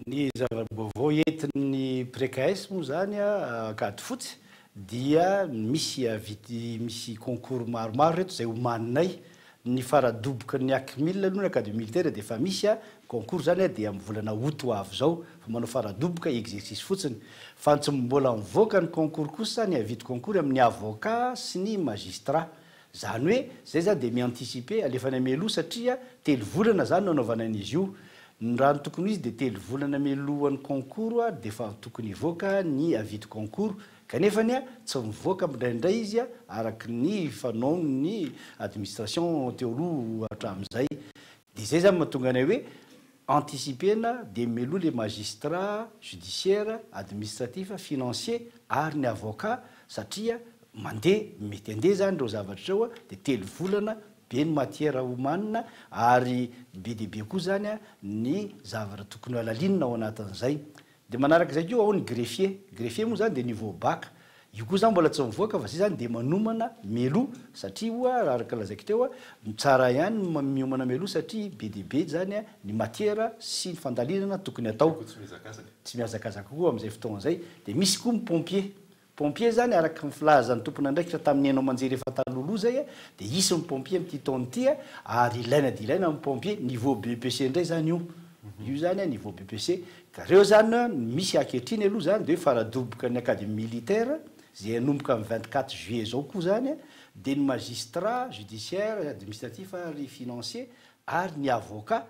Ny zava-baovao entin'ny Precaes moa izany Ankadifotsy dia misy avis misy concours maromaro ireto izay omaninay. Ny faradoboka ny Acmil aloha ny Academie militaire dia efa misy concours izany dia amin'ny volana août ho avy izao fa manao faradoboka exercice fotsiny. Fa ny tsy mbola mivoaka ny concours kosa ny avis de concours amin'ny avocat sy ny magistrat. Zany hoe zay zany dia mi-anticiper, alefany mialoha satria telo volana zany no anaovana an'izy io. Ny raha ny tokony ho izy dia telo volana mialohan'ny concours dia efa tokony hivoaka ny avis de concours kanefany tsy mivoaka indraindray izy araka ny fanaon'ny administration teo aloha hatramin'izay. Dia izay zany mahatonga anay hoe anticiper-na dia mialoha le magistrat, judiciaire, administratif, financier ary ny avocat satria mandeha, mety handeha zany ireo zavatra ireo dia telo volana be ny matière omanina ary be dia be koa zany ny zavatra tokony halalinina ao anatin'izay. Dia manaraka izay koa ao ny greffier. Greffier moa izany dia niveau bac. Io koa izany mbola tsy mivoaka fa izay izany dia manomana mialoha satria oa araka ny lazaiko teo tsara ihany ny miomana mialoha satria be dia be izany ny matière sy ny fandalinana tokony atao. Tsy mihazakazaka. Tsy mihazakazaka koa amin'izay fotoana izay. Dia misy koa ny pompier. Pompier zany araka ny filazan'ny tompon'andraikitra tamin'ny haino aman-jery efa talohaloha zay dia hisy ny pompier amin'ity taona ity ary ilaina dia ilaina ny pompier, niveau BEPC indray zany io, io zany niveau BEPC, ka reo zany no misy ankehitriny aloha zany dia hoe faradoboka ny academie militaire zay hanomboka amin'ny 24 juillet zao koa zany dia ny magistrat judiciaire, administratif ary financier ary ny avocat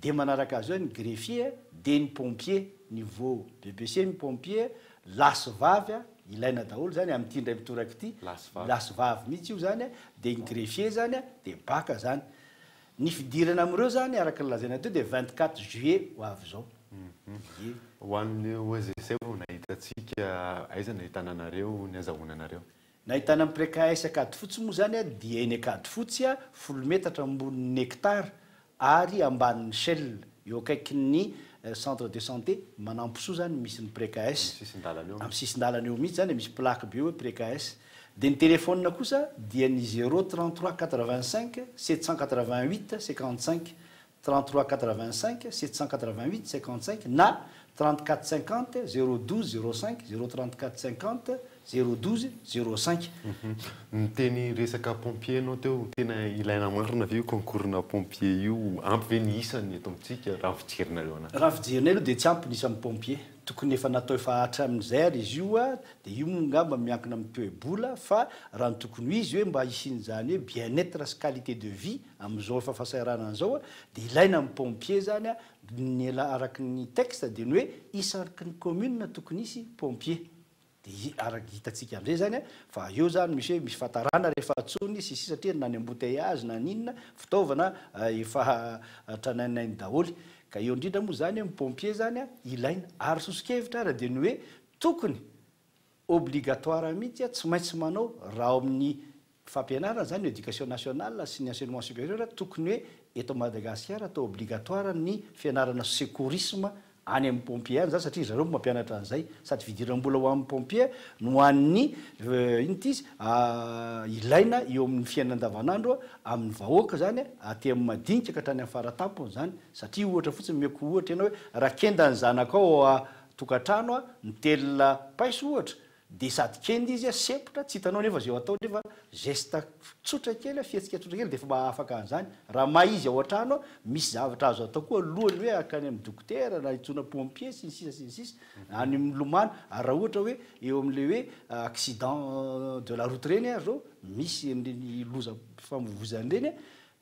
Dia manaraka azy eo ny greffier, dia ny pompier, niveau BEPC ny pompier, lahy sy vavy, ilaina daholo izany amin'ity indray mitoraka ity, lahy sy vavy mihitsy io izany, dia ny greffier izany, dia bac izany. Ny fidirana amin'ireo izany araka ny lazaina teo dia 24 juillet ho avy izao. Ie. Ho an'ny OSGC vao nahita antsika, aiza no nahitana anareo, ny azahoana anareo? Nahitana ny Precaes Ankadifotsy moa izany dia eny Ankadifotsy, folo metatra ambonin'ny Nectar ary ambanin'ny Shell, eo akaikin'ny centre de santé Manampisoa izany misy ny Precaes. Amin'ny sisin-dalana eo. Amin'ny sisin-dalana eo mihitsy izany, misy plaque be hoe Precaes. Dia ny téléphone kosa dia ny zéro 33 85 788 55. 33 85 788 55 na 34 50 012 05 034 50 012 05. Niteny resaka pompier ianao teo, tena ilaina marina ve io concours-na pompier io? Ampy ve ny isany eto amintsika raha ny fijerinareo anazy? Raha ny fijerinay aloha dia tsy ampy ny isan'ny pompier. Tokony efa natao efa hatramin'izay ary izy io dia io moa angamba miankina amin'ny toe-bola fa raha ny tokony ho izy hoe mba hisian'izany hoe bien-être sy qualité de vie amin'izao efa fahasahiranana izao dia ilaina ny pompier izany ny araka ny texte dia ny hoe isaky ny commune tokony hisy pompier. Dia araka hitantsika amin'izay izany fa eo izany misy hoe misy fahatarana rehefa antsoiny sy sisa satria na ny embouteillage na ny inona fitaovana efa tranainainy daholo. Ka eo indrindra moa izany hoe ny pompier izany ilaina. Ary soso-kevitra ary dia ny hoe tokony obligatoire mihitsy tsy maintsy manao raha ao amin'ny fampianarana izany ny éducation nationale sy ny enseignement supérieur tokony hoe eto Madagasikara atao obligatoire ny fianarana secourisme any amin'ny pompier any izany satria zareo no mampianatra an'izay sady fidiram-bola ho an'ny pompier no ho an'ny inona ity izy ilaina eo amin'ny fiainana andavanandro amin'ny vahoaka izany aty amin'ny madinika ka hatrany amin'ny faratampony izany satria ohatra fotsiny omeko ohatra ianao hoe raha kenda ny zanakao ao a-tokantrano mitelina paiso ohatra Dia sady kenda izy sempotra, tsy hitanao nefa izay ho atao nefa geste tsotra kely, fihetsika tsotra kely dia efa mba afaka an'izany. Raha may izy ao an-trano, misy zavatra azo atao koa alohan'ny hoe hankany amin'ny dokotera na hitsona pompier sy ny sisa sy ny sisa, any milomano. Ary raha ohatra hoe eo amin'ilay hoe accident de la route ireny ary izao, misy an'ireny lozam-pifamoivoizana ireny,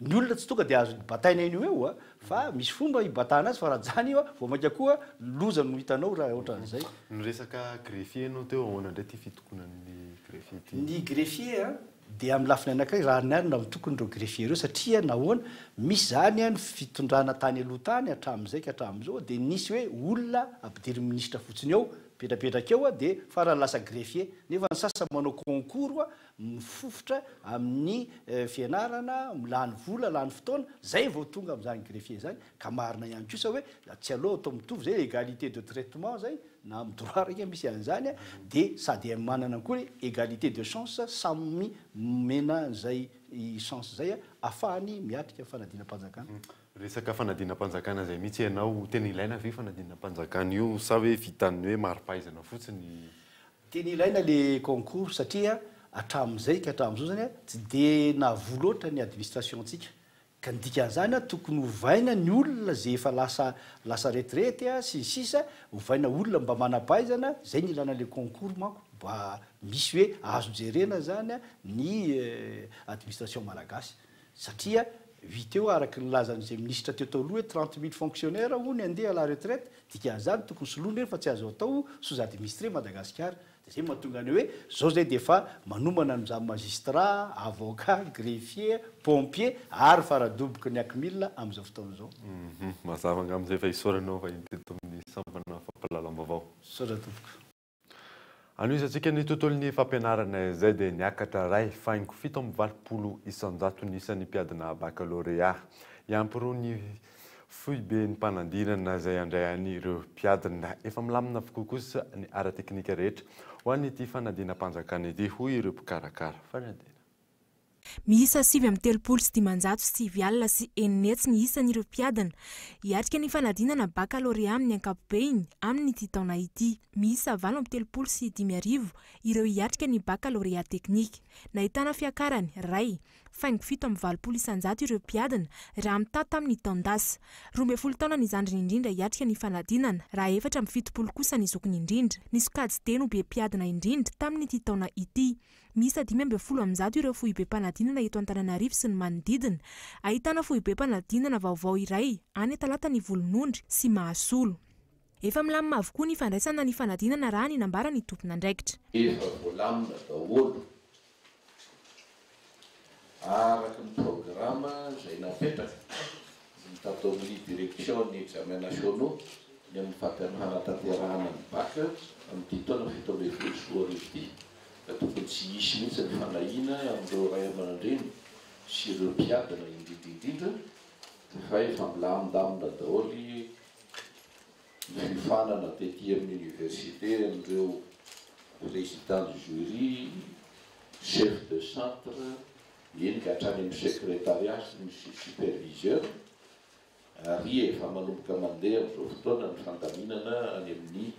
Ny olona tsy tonga dia azo bataina eny ho eo a, fa misy fomba hibatana azy fa raha jany io a, vao mainka koa loza no hitanao raha ohatran'izay. Niresaka greffier ianao teo, ahoana indray ity fitokonan'ny greffier ity? Ny greffier a, dia amin'ny lafiny anankiray rariny ihany raha mitokona ireo greffier ireo satria nahoana? Misy izany a ny fitondrana tany aloha tany hatramin'izay ka hatramin'izao dia nisy hoe olona ampidirin'ny minisitra fotsiny eo, mipetrapetraka eo a, dia farany lasa greffier, nefa ny sasany manao concours a, mifofotra amin'ny fianarana, lany vola, lany fotoana, zay vao tonga amin'izany greffier zany, ka marina ihany kosa hoe tsy aleo atao mitovy zay, égalité de traitement zay, na amin'ny droit raika misy an'izany, dia sady manana koa ny égalité de chance, samy omena an'izay chance zay afahany miatrika fanadinam-panjakana. Resaka fanadinam-panjakana zay mihitsy ianao, tena ilaina ve io fanadinam-panjakana io sa hoe vitan'ny hoe mari-pahaizana fotsiny? Tena ilaina le concours satria hatramin'izay ka hatramin'izao zany tsy de nahavoa loatra ny administration-tsika. Ka ny dikan'izany tokony ovaina ny olona ze efa lasa lasa retraite sy ny sisa, ovaina olona mba manam-pahaizana, zay ny ilana le concours manko mba misy hoe azo jerena zany ny administration malagasy. Satria hita eo araka ny nilazan'izay minisitra teo taloha hoe 30 000 fonctionnaires hono handeha à la retraite, dikan'izany tokony soloina ireny fa tsy azo atao sous administré Madagasikara. Dia izay mahatonga ny hoe zao zay dia efa manomana an'izany magistrat, avocat, greffier, pompier ary faradoboky ny ACMIL amin'izao fotoana izao. Mazava angamba izay fa isaorana anao vahiny teto amin'ny sampana fampahalalam-baovao. Misaotra tompoko. Anohizantsika ny tontolon'ny fampianarana izay dia niakatra iray faingo 87% ny isan'ny mpiadina bakalorea. Hiampy roa ny foiben'ny-mpanadinana izay handray an'ireo mpiadina. Efa milamina avokoa kosa ny ara-teknika rehetra ho an'ity fanadinam-panjakana ity, hoy ireo mpikarakara fanadinana. Miisa 639 sy 600 ny isan'ireo mpiadina hiatrika ny fanadinana bakalorea amin'ny ankapobeny amin'ity taona ity. Miisa 538 ireo hiatrika ny bakalorea teknika. Nahitana fiakarany 1,87% ireo mpiadina raha mitaha tamin'ny taon-dasa. 12 taona ny zandriny indrindra hiatrika ny fanadinana raha 74 kosa ny zokiny indrindra. Ny sokajy D no be mpiadina indrindra tamin'ity taona ity. Miisa 115 ireo foibem-panadinana eto Antananarivo sy ny manodidina. Ahitana foibem-panadinana vaovao iray any Talatan'i Volonondry sy Mahasolo. Efa milamina avokoa ny fandraisana ny fanadinana raha ny nambaran'ny tompon'andraikitra. Efa voalamina daholo araka ny programa izay napetraka ny tato amin'ny Direction ny Examens Nationaux ny amin'ny fanatanterahana ny Bac amin'ity taona 2017 ity. ka tokony tsy hisy mihitsy ny fanahiana amin'ireo ray aman-dreny sy ireo mpiadina indrindra indrindra fa efa milamindamina daholo ny fiofanana tety amin'ny université an'ireo président de jury, chef de centre, eny ka hatrany amin'ny secrétariat sy ny superviseur. Ary efa manomboka mandeha amin'izao fotoana ny fandaminana any amin'ny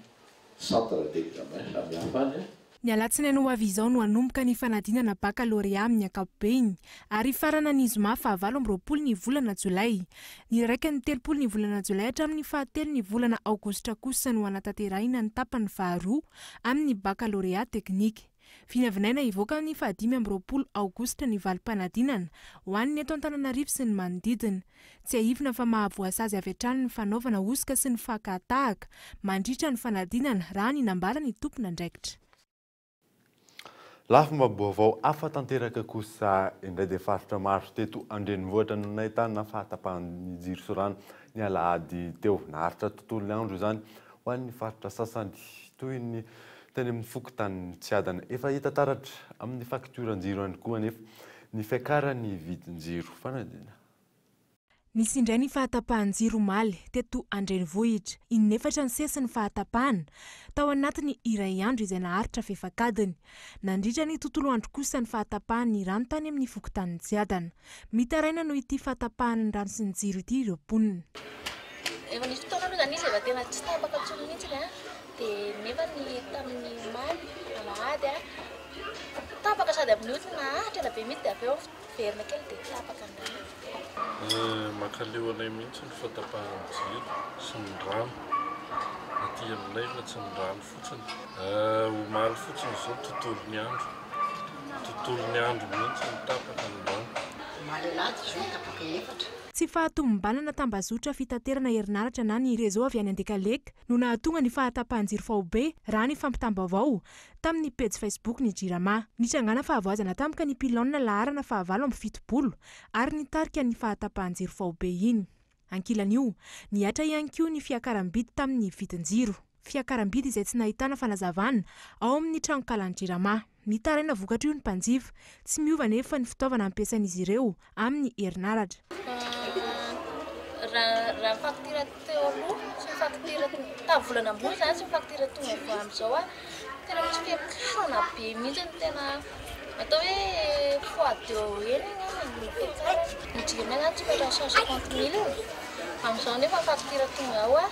centre d'examen samihafa any. Ny alatsinainy ho avy izao no hanomboka ny fanadinana bakalorea amin'ny ankapobeny ary hifarana ny zoma fahavalo amby 20 ny volana jolay. Ny 31 ny volana jolay hatramin'ny fahatelo ny volana aogositra kosa no hanatanterahina ny tapany faharoa amin'ny bakalorea teknika. Vinavinaina hivoaka amin'ny fahadimy amby 20 aogositra ny valim-panadinana ho an'ny eto Antananarivo sy ny manodidina. Tsiahivina fa mahavoasazy avy hatrany ny fanaovana hosoka sy ny fakan-tahaka mandritra ny fanadinana raha ny nambaran'ny tompon'andraikitra. Lafim-baovao hafa tanteraka kosa indray dia faritra maro teto an-drenivohitra no nahitana fahatapahan'ny jiro sy rano ny alahady teo. Naharitra tontolo andro izany ho an'ny faritra sasany toy ny teny amin'ny fokontanin'i Tsiadana. Efa hita taratra amin'ny faktioran-jiro ihany koa anefa ny fiakaran'ny vidin-jiro. Fanadihadiana. Nisy indray ny fahatapahan-jiro omaly teto an-drenivohitra. Inefatra nisesy ny fahatapahana tao anatin'ny iray andro izay naharitra fefak'adiny. Nandritra ny tontolo andro kosa ny fahatapahan'ny rano tany amin'ny fokontanin'i Tsiadana. Mitaraina noho ity fahatapahan'ny rano sy ny jiro ity ireo mponina. Efa nisy fotoana aloha izany izy efa tena tsy tapaka intsony mihitsy an, dia nefa ny tamin'ny omaly alahady an, tapaka sady amin'io tsy naharitra ela be mihitsy dia avy eo Miverina kely dia tapaka ny rano. Mankaleo anay mihitsy ny fahatapahan'ny jiro sy ny rano aty aminay fa tsy ny rano fotsiny. Omaly fotsiny izao tontolon'ny andro, tontolon'ny andro mihitsy no tapaka ny rano. Omaly alahady izao tapaka efatra. Tsy fahatomombanana tambazotra fitaterana herinaratra na ny réseau avy any Andekaleka no nahatonga ny fahatapahan-jiro faobe, raha ny fampitam-baovao tamin'ny pejy Facebook ny Jirama. Nitrangana fahavoazana tampoka ny pylône laharana fahavalo 78 ary nitarika ny fahatapahan-jiro faobe iny. Ankilan'io, nihatra ihany koa ny fiakaram-bidy tamin'ny vidin-jiro. Fiakaram-bidy izay tsy nahitana fanazavana ao amin'ny tranonkalan'ny Jirama. Mitaraina vokatr'io ny mpanjifa. Tsy miova anefa ny fitaovana ampiasain'izy ireo amin'ny herinaratra. Raha raha ny facture teo aloha sy ny facture tamin'ny volana ambony izany sy ny facture tonga vao amin'izao an, tena misy fiakarana be mihitsy ny tena atao hoe fois deux heny angamba ny fiakarany. Ny jironay izany tsy mihoatra ny 150 mille, amin'izao nefa ny facture tonga ao an,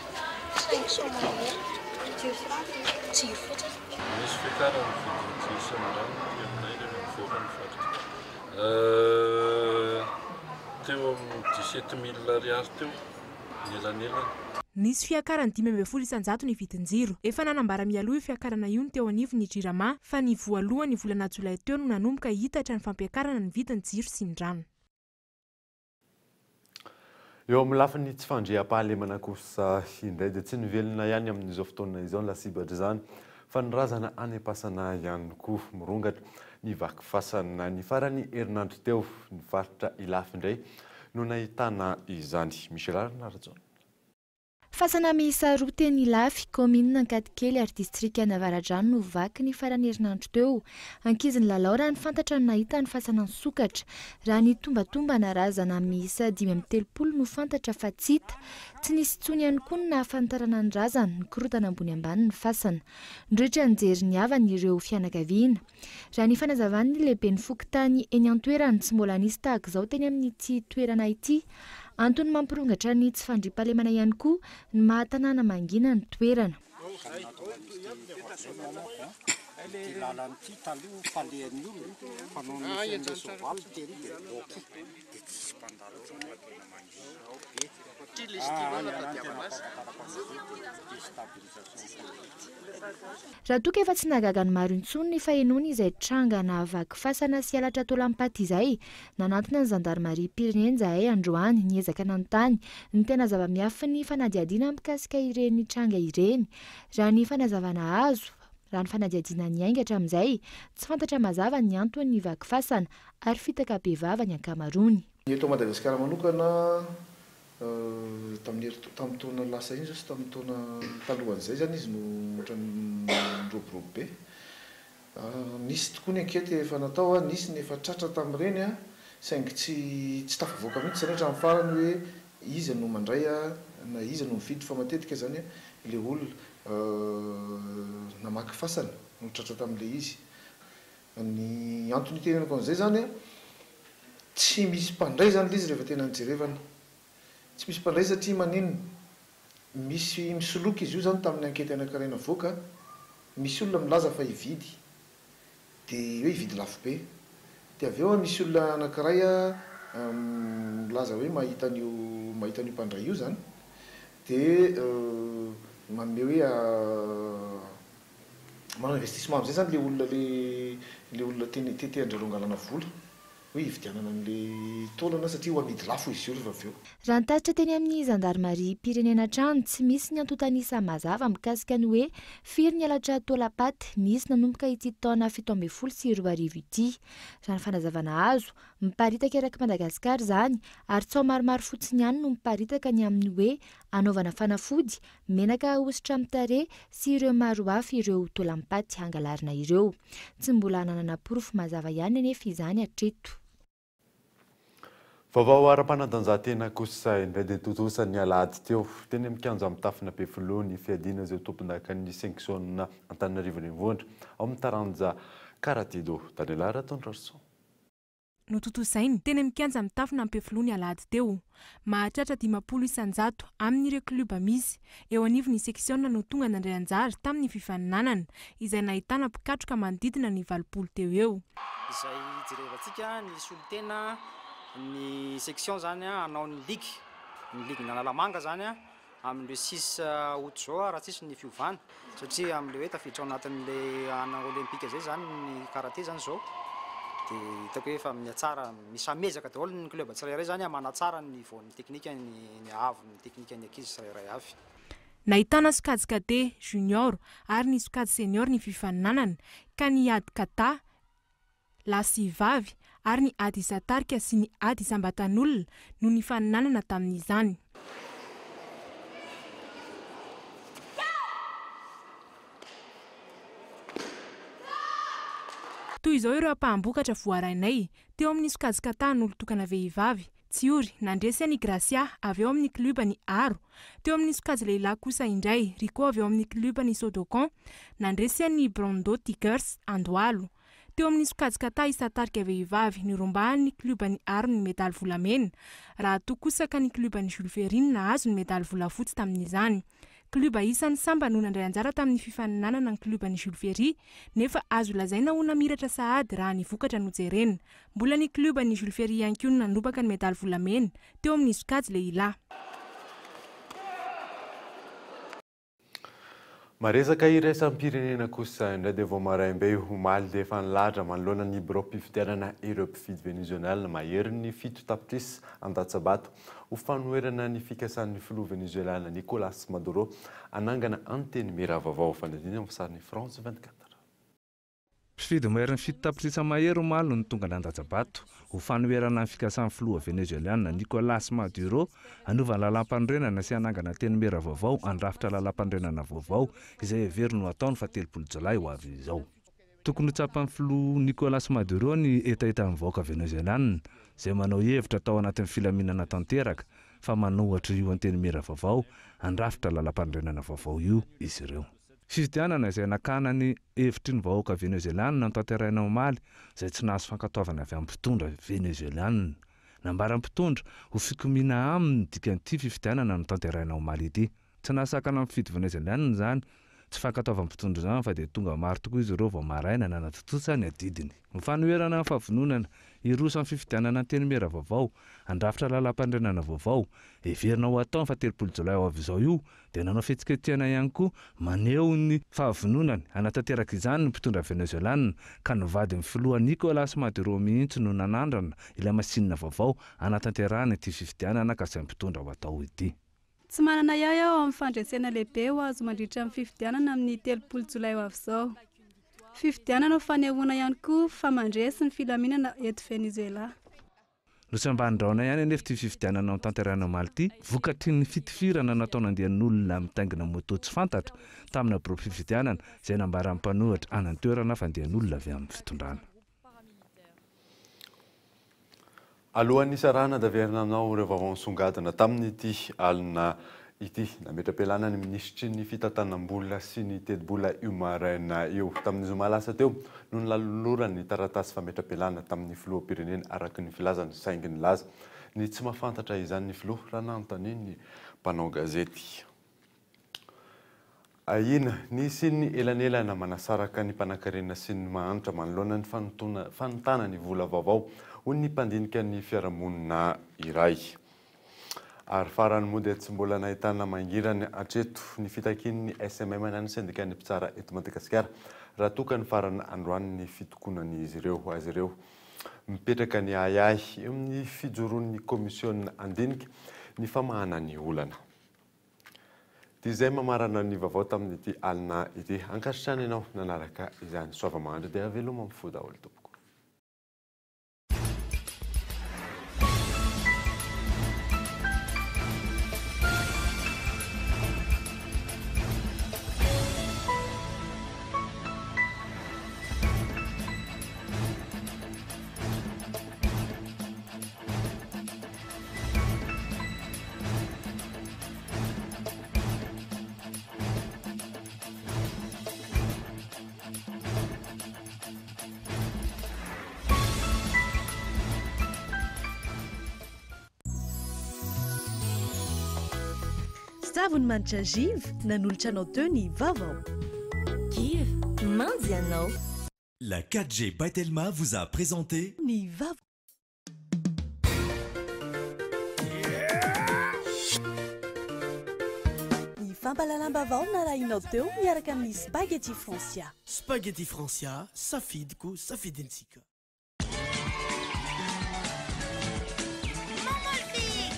500 mahery. Jiro sy rano? Jiro fotsiny. Misy fiakarana ny vidin'ny jiro sy ny rano aty aminay rehefa mivoaka ny facture. Teo amin'ny 17 mille ariary teo ny elanelany. Nisy fiakarany 15% ny vidin-jiro. Efa nanambara mialoha io fiakarana io ny teo anivon'ny Jirama fa ny voalohan'ny volana jolay teo no nanomboka hitatra ny fampiakarana ny vidin'ny jiro sy ny rano. Eo amin'ny lafiny tsy fandriampahalemana kosa indray dia tsy ny velona ihany amin'izao fotoana izao ny lasibatr'izany fa ny razana any am-pasana ihany koa. Mirongatra ny vaky fasana. Ny faran'ny herinandro teo, ny faritra Ilafy indray no nahitana izany. Michel Rajaona. Fasana miisa roa teny Ilafy, kaominina Ankadikely ary distrikan'Avaradrano no vaky ny faran'ny herinandro teo. Ankizy nilalao raha ny fantatra no nahita ny fasana nisokatra. Raha ny tombatombana, razana miisa 35 no fantatra fa tsy hita. Tsy nisy intsony ihany koa ny nahafantarana ny razana, nikorontana ambony ambany ny fasana. Nirehitra nijery ny havany ireo fianakaviana. Raha ny fanazavan'ny lehiben'ny fokontany eny an-toerana, tsy mbola nisy tahaka izao teny amin'ity toerana ity. Antony mampirongatra ny tsy fandriampahalemana ihany koa ny maha tanàna mangina ny toerana. Ity lalana ity taloha falehan'ny olona fa noho ny fisian'ilay soavaly tery dia bloqué dia tsisy mpandalo intsony fa tena mangina be. Ah, any any tena fampakarapaka be dia déstabilisation politique. Raha toa ka efa tsy nahagaga ny maro intsony ny fahenoana izay tranga nahavaky fasana sy halatra taolam-paty izay, nanantona ny zandarimariam-pirenena izahay androany niezaka nanontany ny tena zava-miafin'ny fanadihadiana mikasika ireny tranga ireny. Raha ny fanazavana azo, raha ny fanadihadiana niainga hatramin'izay, tsy fantatra mazava ny anton'ny vaky fasana ary fitaka bevava ny ankamaroany. Ny eto Madagasikara manokana, Tamin'ny herintaona, tamin'ny taona lasa iny izao sy tamin'ny taona talohan'izay izany izy no ohatran'ny niroborobo be. Nisy tokoa ny enquête efa natao, nisy ny efa tratra tamin'ireny saingy tsy tsy tafavoaka mihitsy izany hatramin'ny farany hoe iza no mandray na iza no mividy fa matetika izany ilay olona namaky fasana no tratra tamin'ilay izy. Ny antony itenenako an'izay izany, tsy misy mpandray izany ilay izy rehefa tena nijerevana. Tsy misy mpandray satria maninona? Misy misoloky izy io zany tamin'ny ankety anankiray navoaka, misy olona milaza fa hividy, dia hoe hividy lafo be. Dia avy eo misy olona anankiray milaza hoe mahita an'io mahita an'io mpandray io zany, dia manome hoe manao investissement amin'izay zany le olona le le olona te te handrareo angalana vola. Hoe hividianana an'ilay taolana satria ho amidy lafo izy io rehefa avy eo. Raha ny tatitra teny amin'ny zandarimariam-pirenena hatrany, tsy misy ny antontan'isa mazava mikasika ny hoe firy ny halatra taolam-paty nisy nanomboka ity taona 2017 ity. Raha ny fanazavana azo, miparitaka erak'i Madagasikara izany ary tsaho maromaro fotsiny ihany no miparitaka ny amin'ny hoe hanaovana fanafody, menaka ahosotra amin'ny tarehy sy ireo maro hafa ireo taolam-paty hangalarina ireo. Tsy mbola ananana porofo mazava ihany anefa izany hatreto. Vaovao ara-panatanjahantena kosa indray dia tontosa ny alahady teo, teny amin'ny kianja mitafona Ampefiloha ny fiadiana izay ho tompondakan'ny seksiona Antananarivo Renivohitra ao amin'ny taranja Karate-do. Daniela Ratondrarison. Notontosainy teny amin'ny kianja mitafona Ampefiloha ny alahady teo. Mahatratra 50% amin'ireo klioba misy eo anivon'ny seksiona no tonga nandray anjara tamin'ny fifaninanana, izay nahitana mpikatroka manodidina ny 80 teo eo. Izay hijerevantsika ny solontena ny section zany hanao ny ligue, ny ligue n'Analamanga zany Amin'ny le six août izao raha tsisy ny fiovana satria amin'ilay hoe tafiditra ao anatin'ilay ana olympique izay izany ny karate izany izao dia hitako hoe efa mihatsara, samy miezaka daholo ny club tsirairay izany manatsara ny niveau-n'ny teknika, ny haavon'ny teknikan'ny ankizy tsirairay avy. Nahitana sokajy cadet, junior ary ny sokajy senior ny fifaninanana ka ny ady kata, lahy sy vavy, ary ny ady isan-tarika sy ny ady isam-batan'olona no nifaninanana tamin'izany. Toy izao ireo ampaham-bokatra voarainay teo amin'ny sokajy kata an'olon-tokana vehivavy, Tsiory, nandresy an'i Gracia avy ao amin'ny klioban'i Aro. Teo amin'ny sokajy lehilahy kosa indray, Rico avy ao amin'ny klioban'i Sodokan, nandresy an'i Brando Tigers Andohalo. Teo amin'ny sokajy kata isan-tarika vehivavy, norombahan'ny klioban'i Aro ny medaly volamena, raha toa kosa ka ny klioban'i Jules Ferry no nahazo ny medaly volafotsy tamin'izany. Klioba isan'ny sambany no nandray anjara tamin'ny fifaninanana ny klioban'i Jules Ferry, nefa azo lazaina ho namiratra sahady raha ny vokatra no jerena. Mbola ny klioban'i Jules Ferry ihany koa no nandrombaka ny medaly volamena teo amin'ny sokajy lehilahy. Maresaka iraisam-pirenena kosa indray dia vao maraim-be omaly dia efa nilahatra manoloana ny biraom-pifidianana ireo mpifidy Venezuelana maherin'ny 7 tapitrisa handatsa-bato ho fanoherana ny fikasan'ny filoha Venezuelana Nicolas Maduro hanangana antenimiera vaovao. Fanadihadiana amin'ny sarin'ny France 24. Mpifidy maherin'ny 7 tapitrisa mahery omaly no tonga nandatsa-bato ho fanoherana ny fikasan'ny filoha Venezueliana Nicolas Maduro hanova ny lalàmpanorenana sy hanangana antenimiera vaovao handrafitra lalàmpanorenana vaovao izay heveriny ho atao ny faha 30 jolay ho avy izao. Tokony ho tsapan'ny filoha Nicolas Maduro ny hetahetan'ny vahoaka Venezueliana izay manao hevitra tao anatin'ny filaminana tanteraka fa manohatra io antenimiera vaovao handrafitra lalàmpanorenana vaovao io izy ireo. Fifidianana izay nakana ny hevitry ny vahoaka Venezueliana notanterahina omaly, izay tsy nahazo fankatoavana avy amin'ny mpitondra Venezueliana. Nambaran'ny mpitondra ho fikomiana aminy ny dikan'ity fifidianana notanterahina omaly ity. Tsy nahasakana ny mpifidy Venezueliana izany tsy fankatoavan'ny mpitondra izany fa dia tonga maro tokoa izy ireo vao maraina nanatontosa ny adidiny. Ho fanoherana ny fahavononana hiroso amin'ny fifidianana antenimiera vaovao, handrafitra lalàmpanorenana vaovao, heverina ho atao ny faha 30 jolay ho avy izao io, dia nanao fihetsiketsehana ihany koa maneho ny fahavononany hanatanteraka izany ny mpitondra Venezuelana, ka ny vadin'ny filoha Nicolas Maduro mihitsy no nanandrana ilay masinina vaovao hanatanterahana ity fifidianana kasain'ny mpitondra ho atao ity. Tsy manana ahiahy aho amin'ny fandresena lehibe ho azo mandritra ny fifidianana amin'ny 30 jolay ho avy izao. Fifidianana ho fanehoana ihany koa fa mandresy ny filaminana eto Venezuela. Nosambanin-drahona ihany anefa ity fifidianana notanterahina omaly ity, vokatry ny fitifirana nataon'andian'olona mitaingina moto tsy fantatra tamina biraom-pifidianana, izay nambaran'ny mpanohitra any an-toerana fa andian'olona avy amin'ny fitondrana. Alohan'ny hisarahana dia averina aminao ireo vaovao nisongadina tamin'ity alina ity. Nametra-pialana ny minisitry ny fitantanam-bola sy ny tetibola io maraina io. Tamin'ny zoma lasa teo no nilolorany ny taratasy fametra-pialana tamin'ny filoham-pirenena araka ny filazany saingy nilaza ny tsy mahafantatra izany ny filoha raha nanontanian'ny mpanao gazety. Ahiana ny hisian'ny elanelana manasaraka ny mpanankarena sy ny mahantra manoloana ny fanontana ny vola vaovao, hoy ny mpandinika ny fiarahamonina iray. Ary farany moa dia tsy mbola nahitana mangirana hatreto ny fitakian'ny SMM na ny sendikan'ny mpitsara eto Madagasikara raha toa ka nifarana androany ny fitokonan'izy ireo azy ireo. Mipetraka ny ahiahy eo amin'ny fijoroan'ny kaomisiona handinika ny famahana ny olana. Dia izay mamarana ny vaovao tamin'ity alina ity. Ankasitrahana ianao nanaraka izany. Soava mahandry dia veloma amin'ny fo daholo tompoko. Savony manitra Giv nanolotra anao teo ny vaovao. Giv, manjy anao. La 4G by Telma vous a présenté Ny vaovao. Ny fampahalalam-baovao narahinao teo miaraka amin'ny Spaghetti Francia. Spaghetti Francia, safidiko, safidintsika.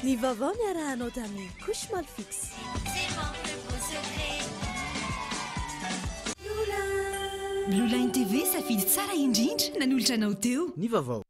Ny vaovao niarahanao tamin'ny Couche Malfix. Blue Line TV, safidy tsara indrindra nanolotra anao teo. Ny vaovao.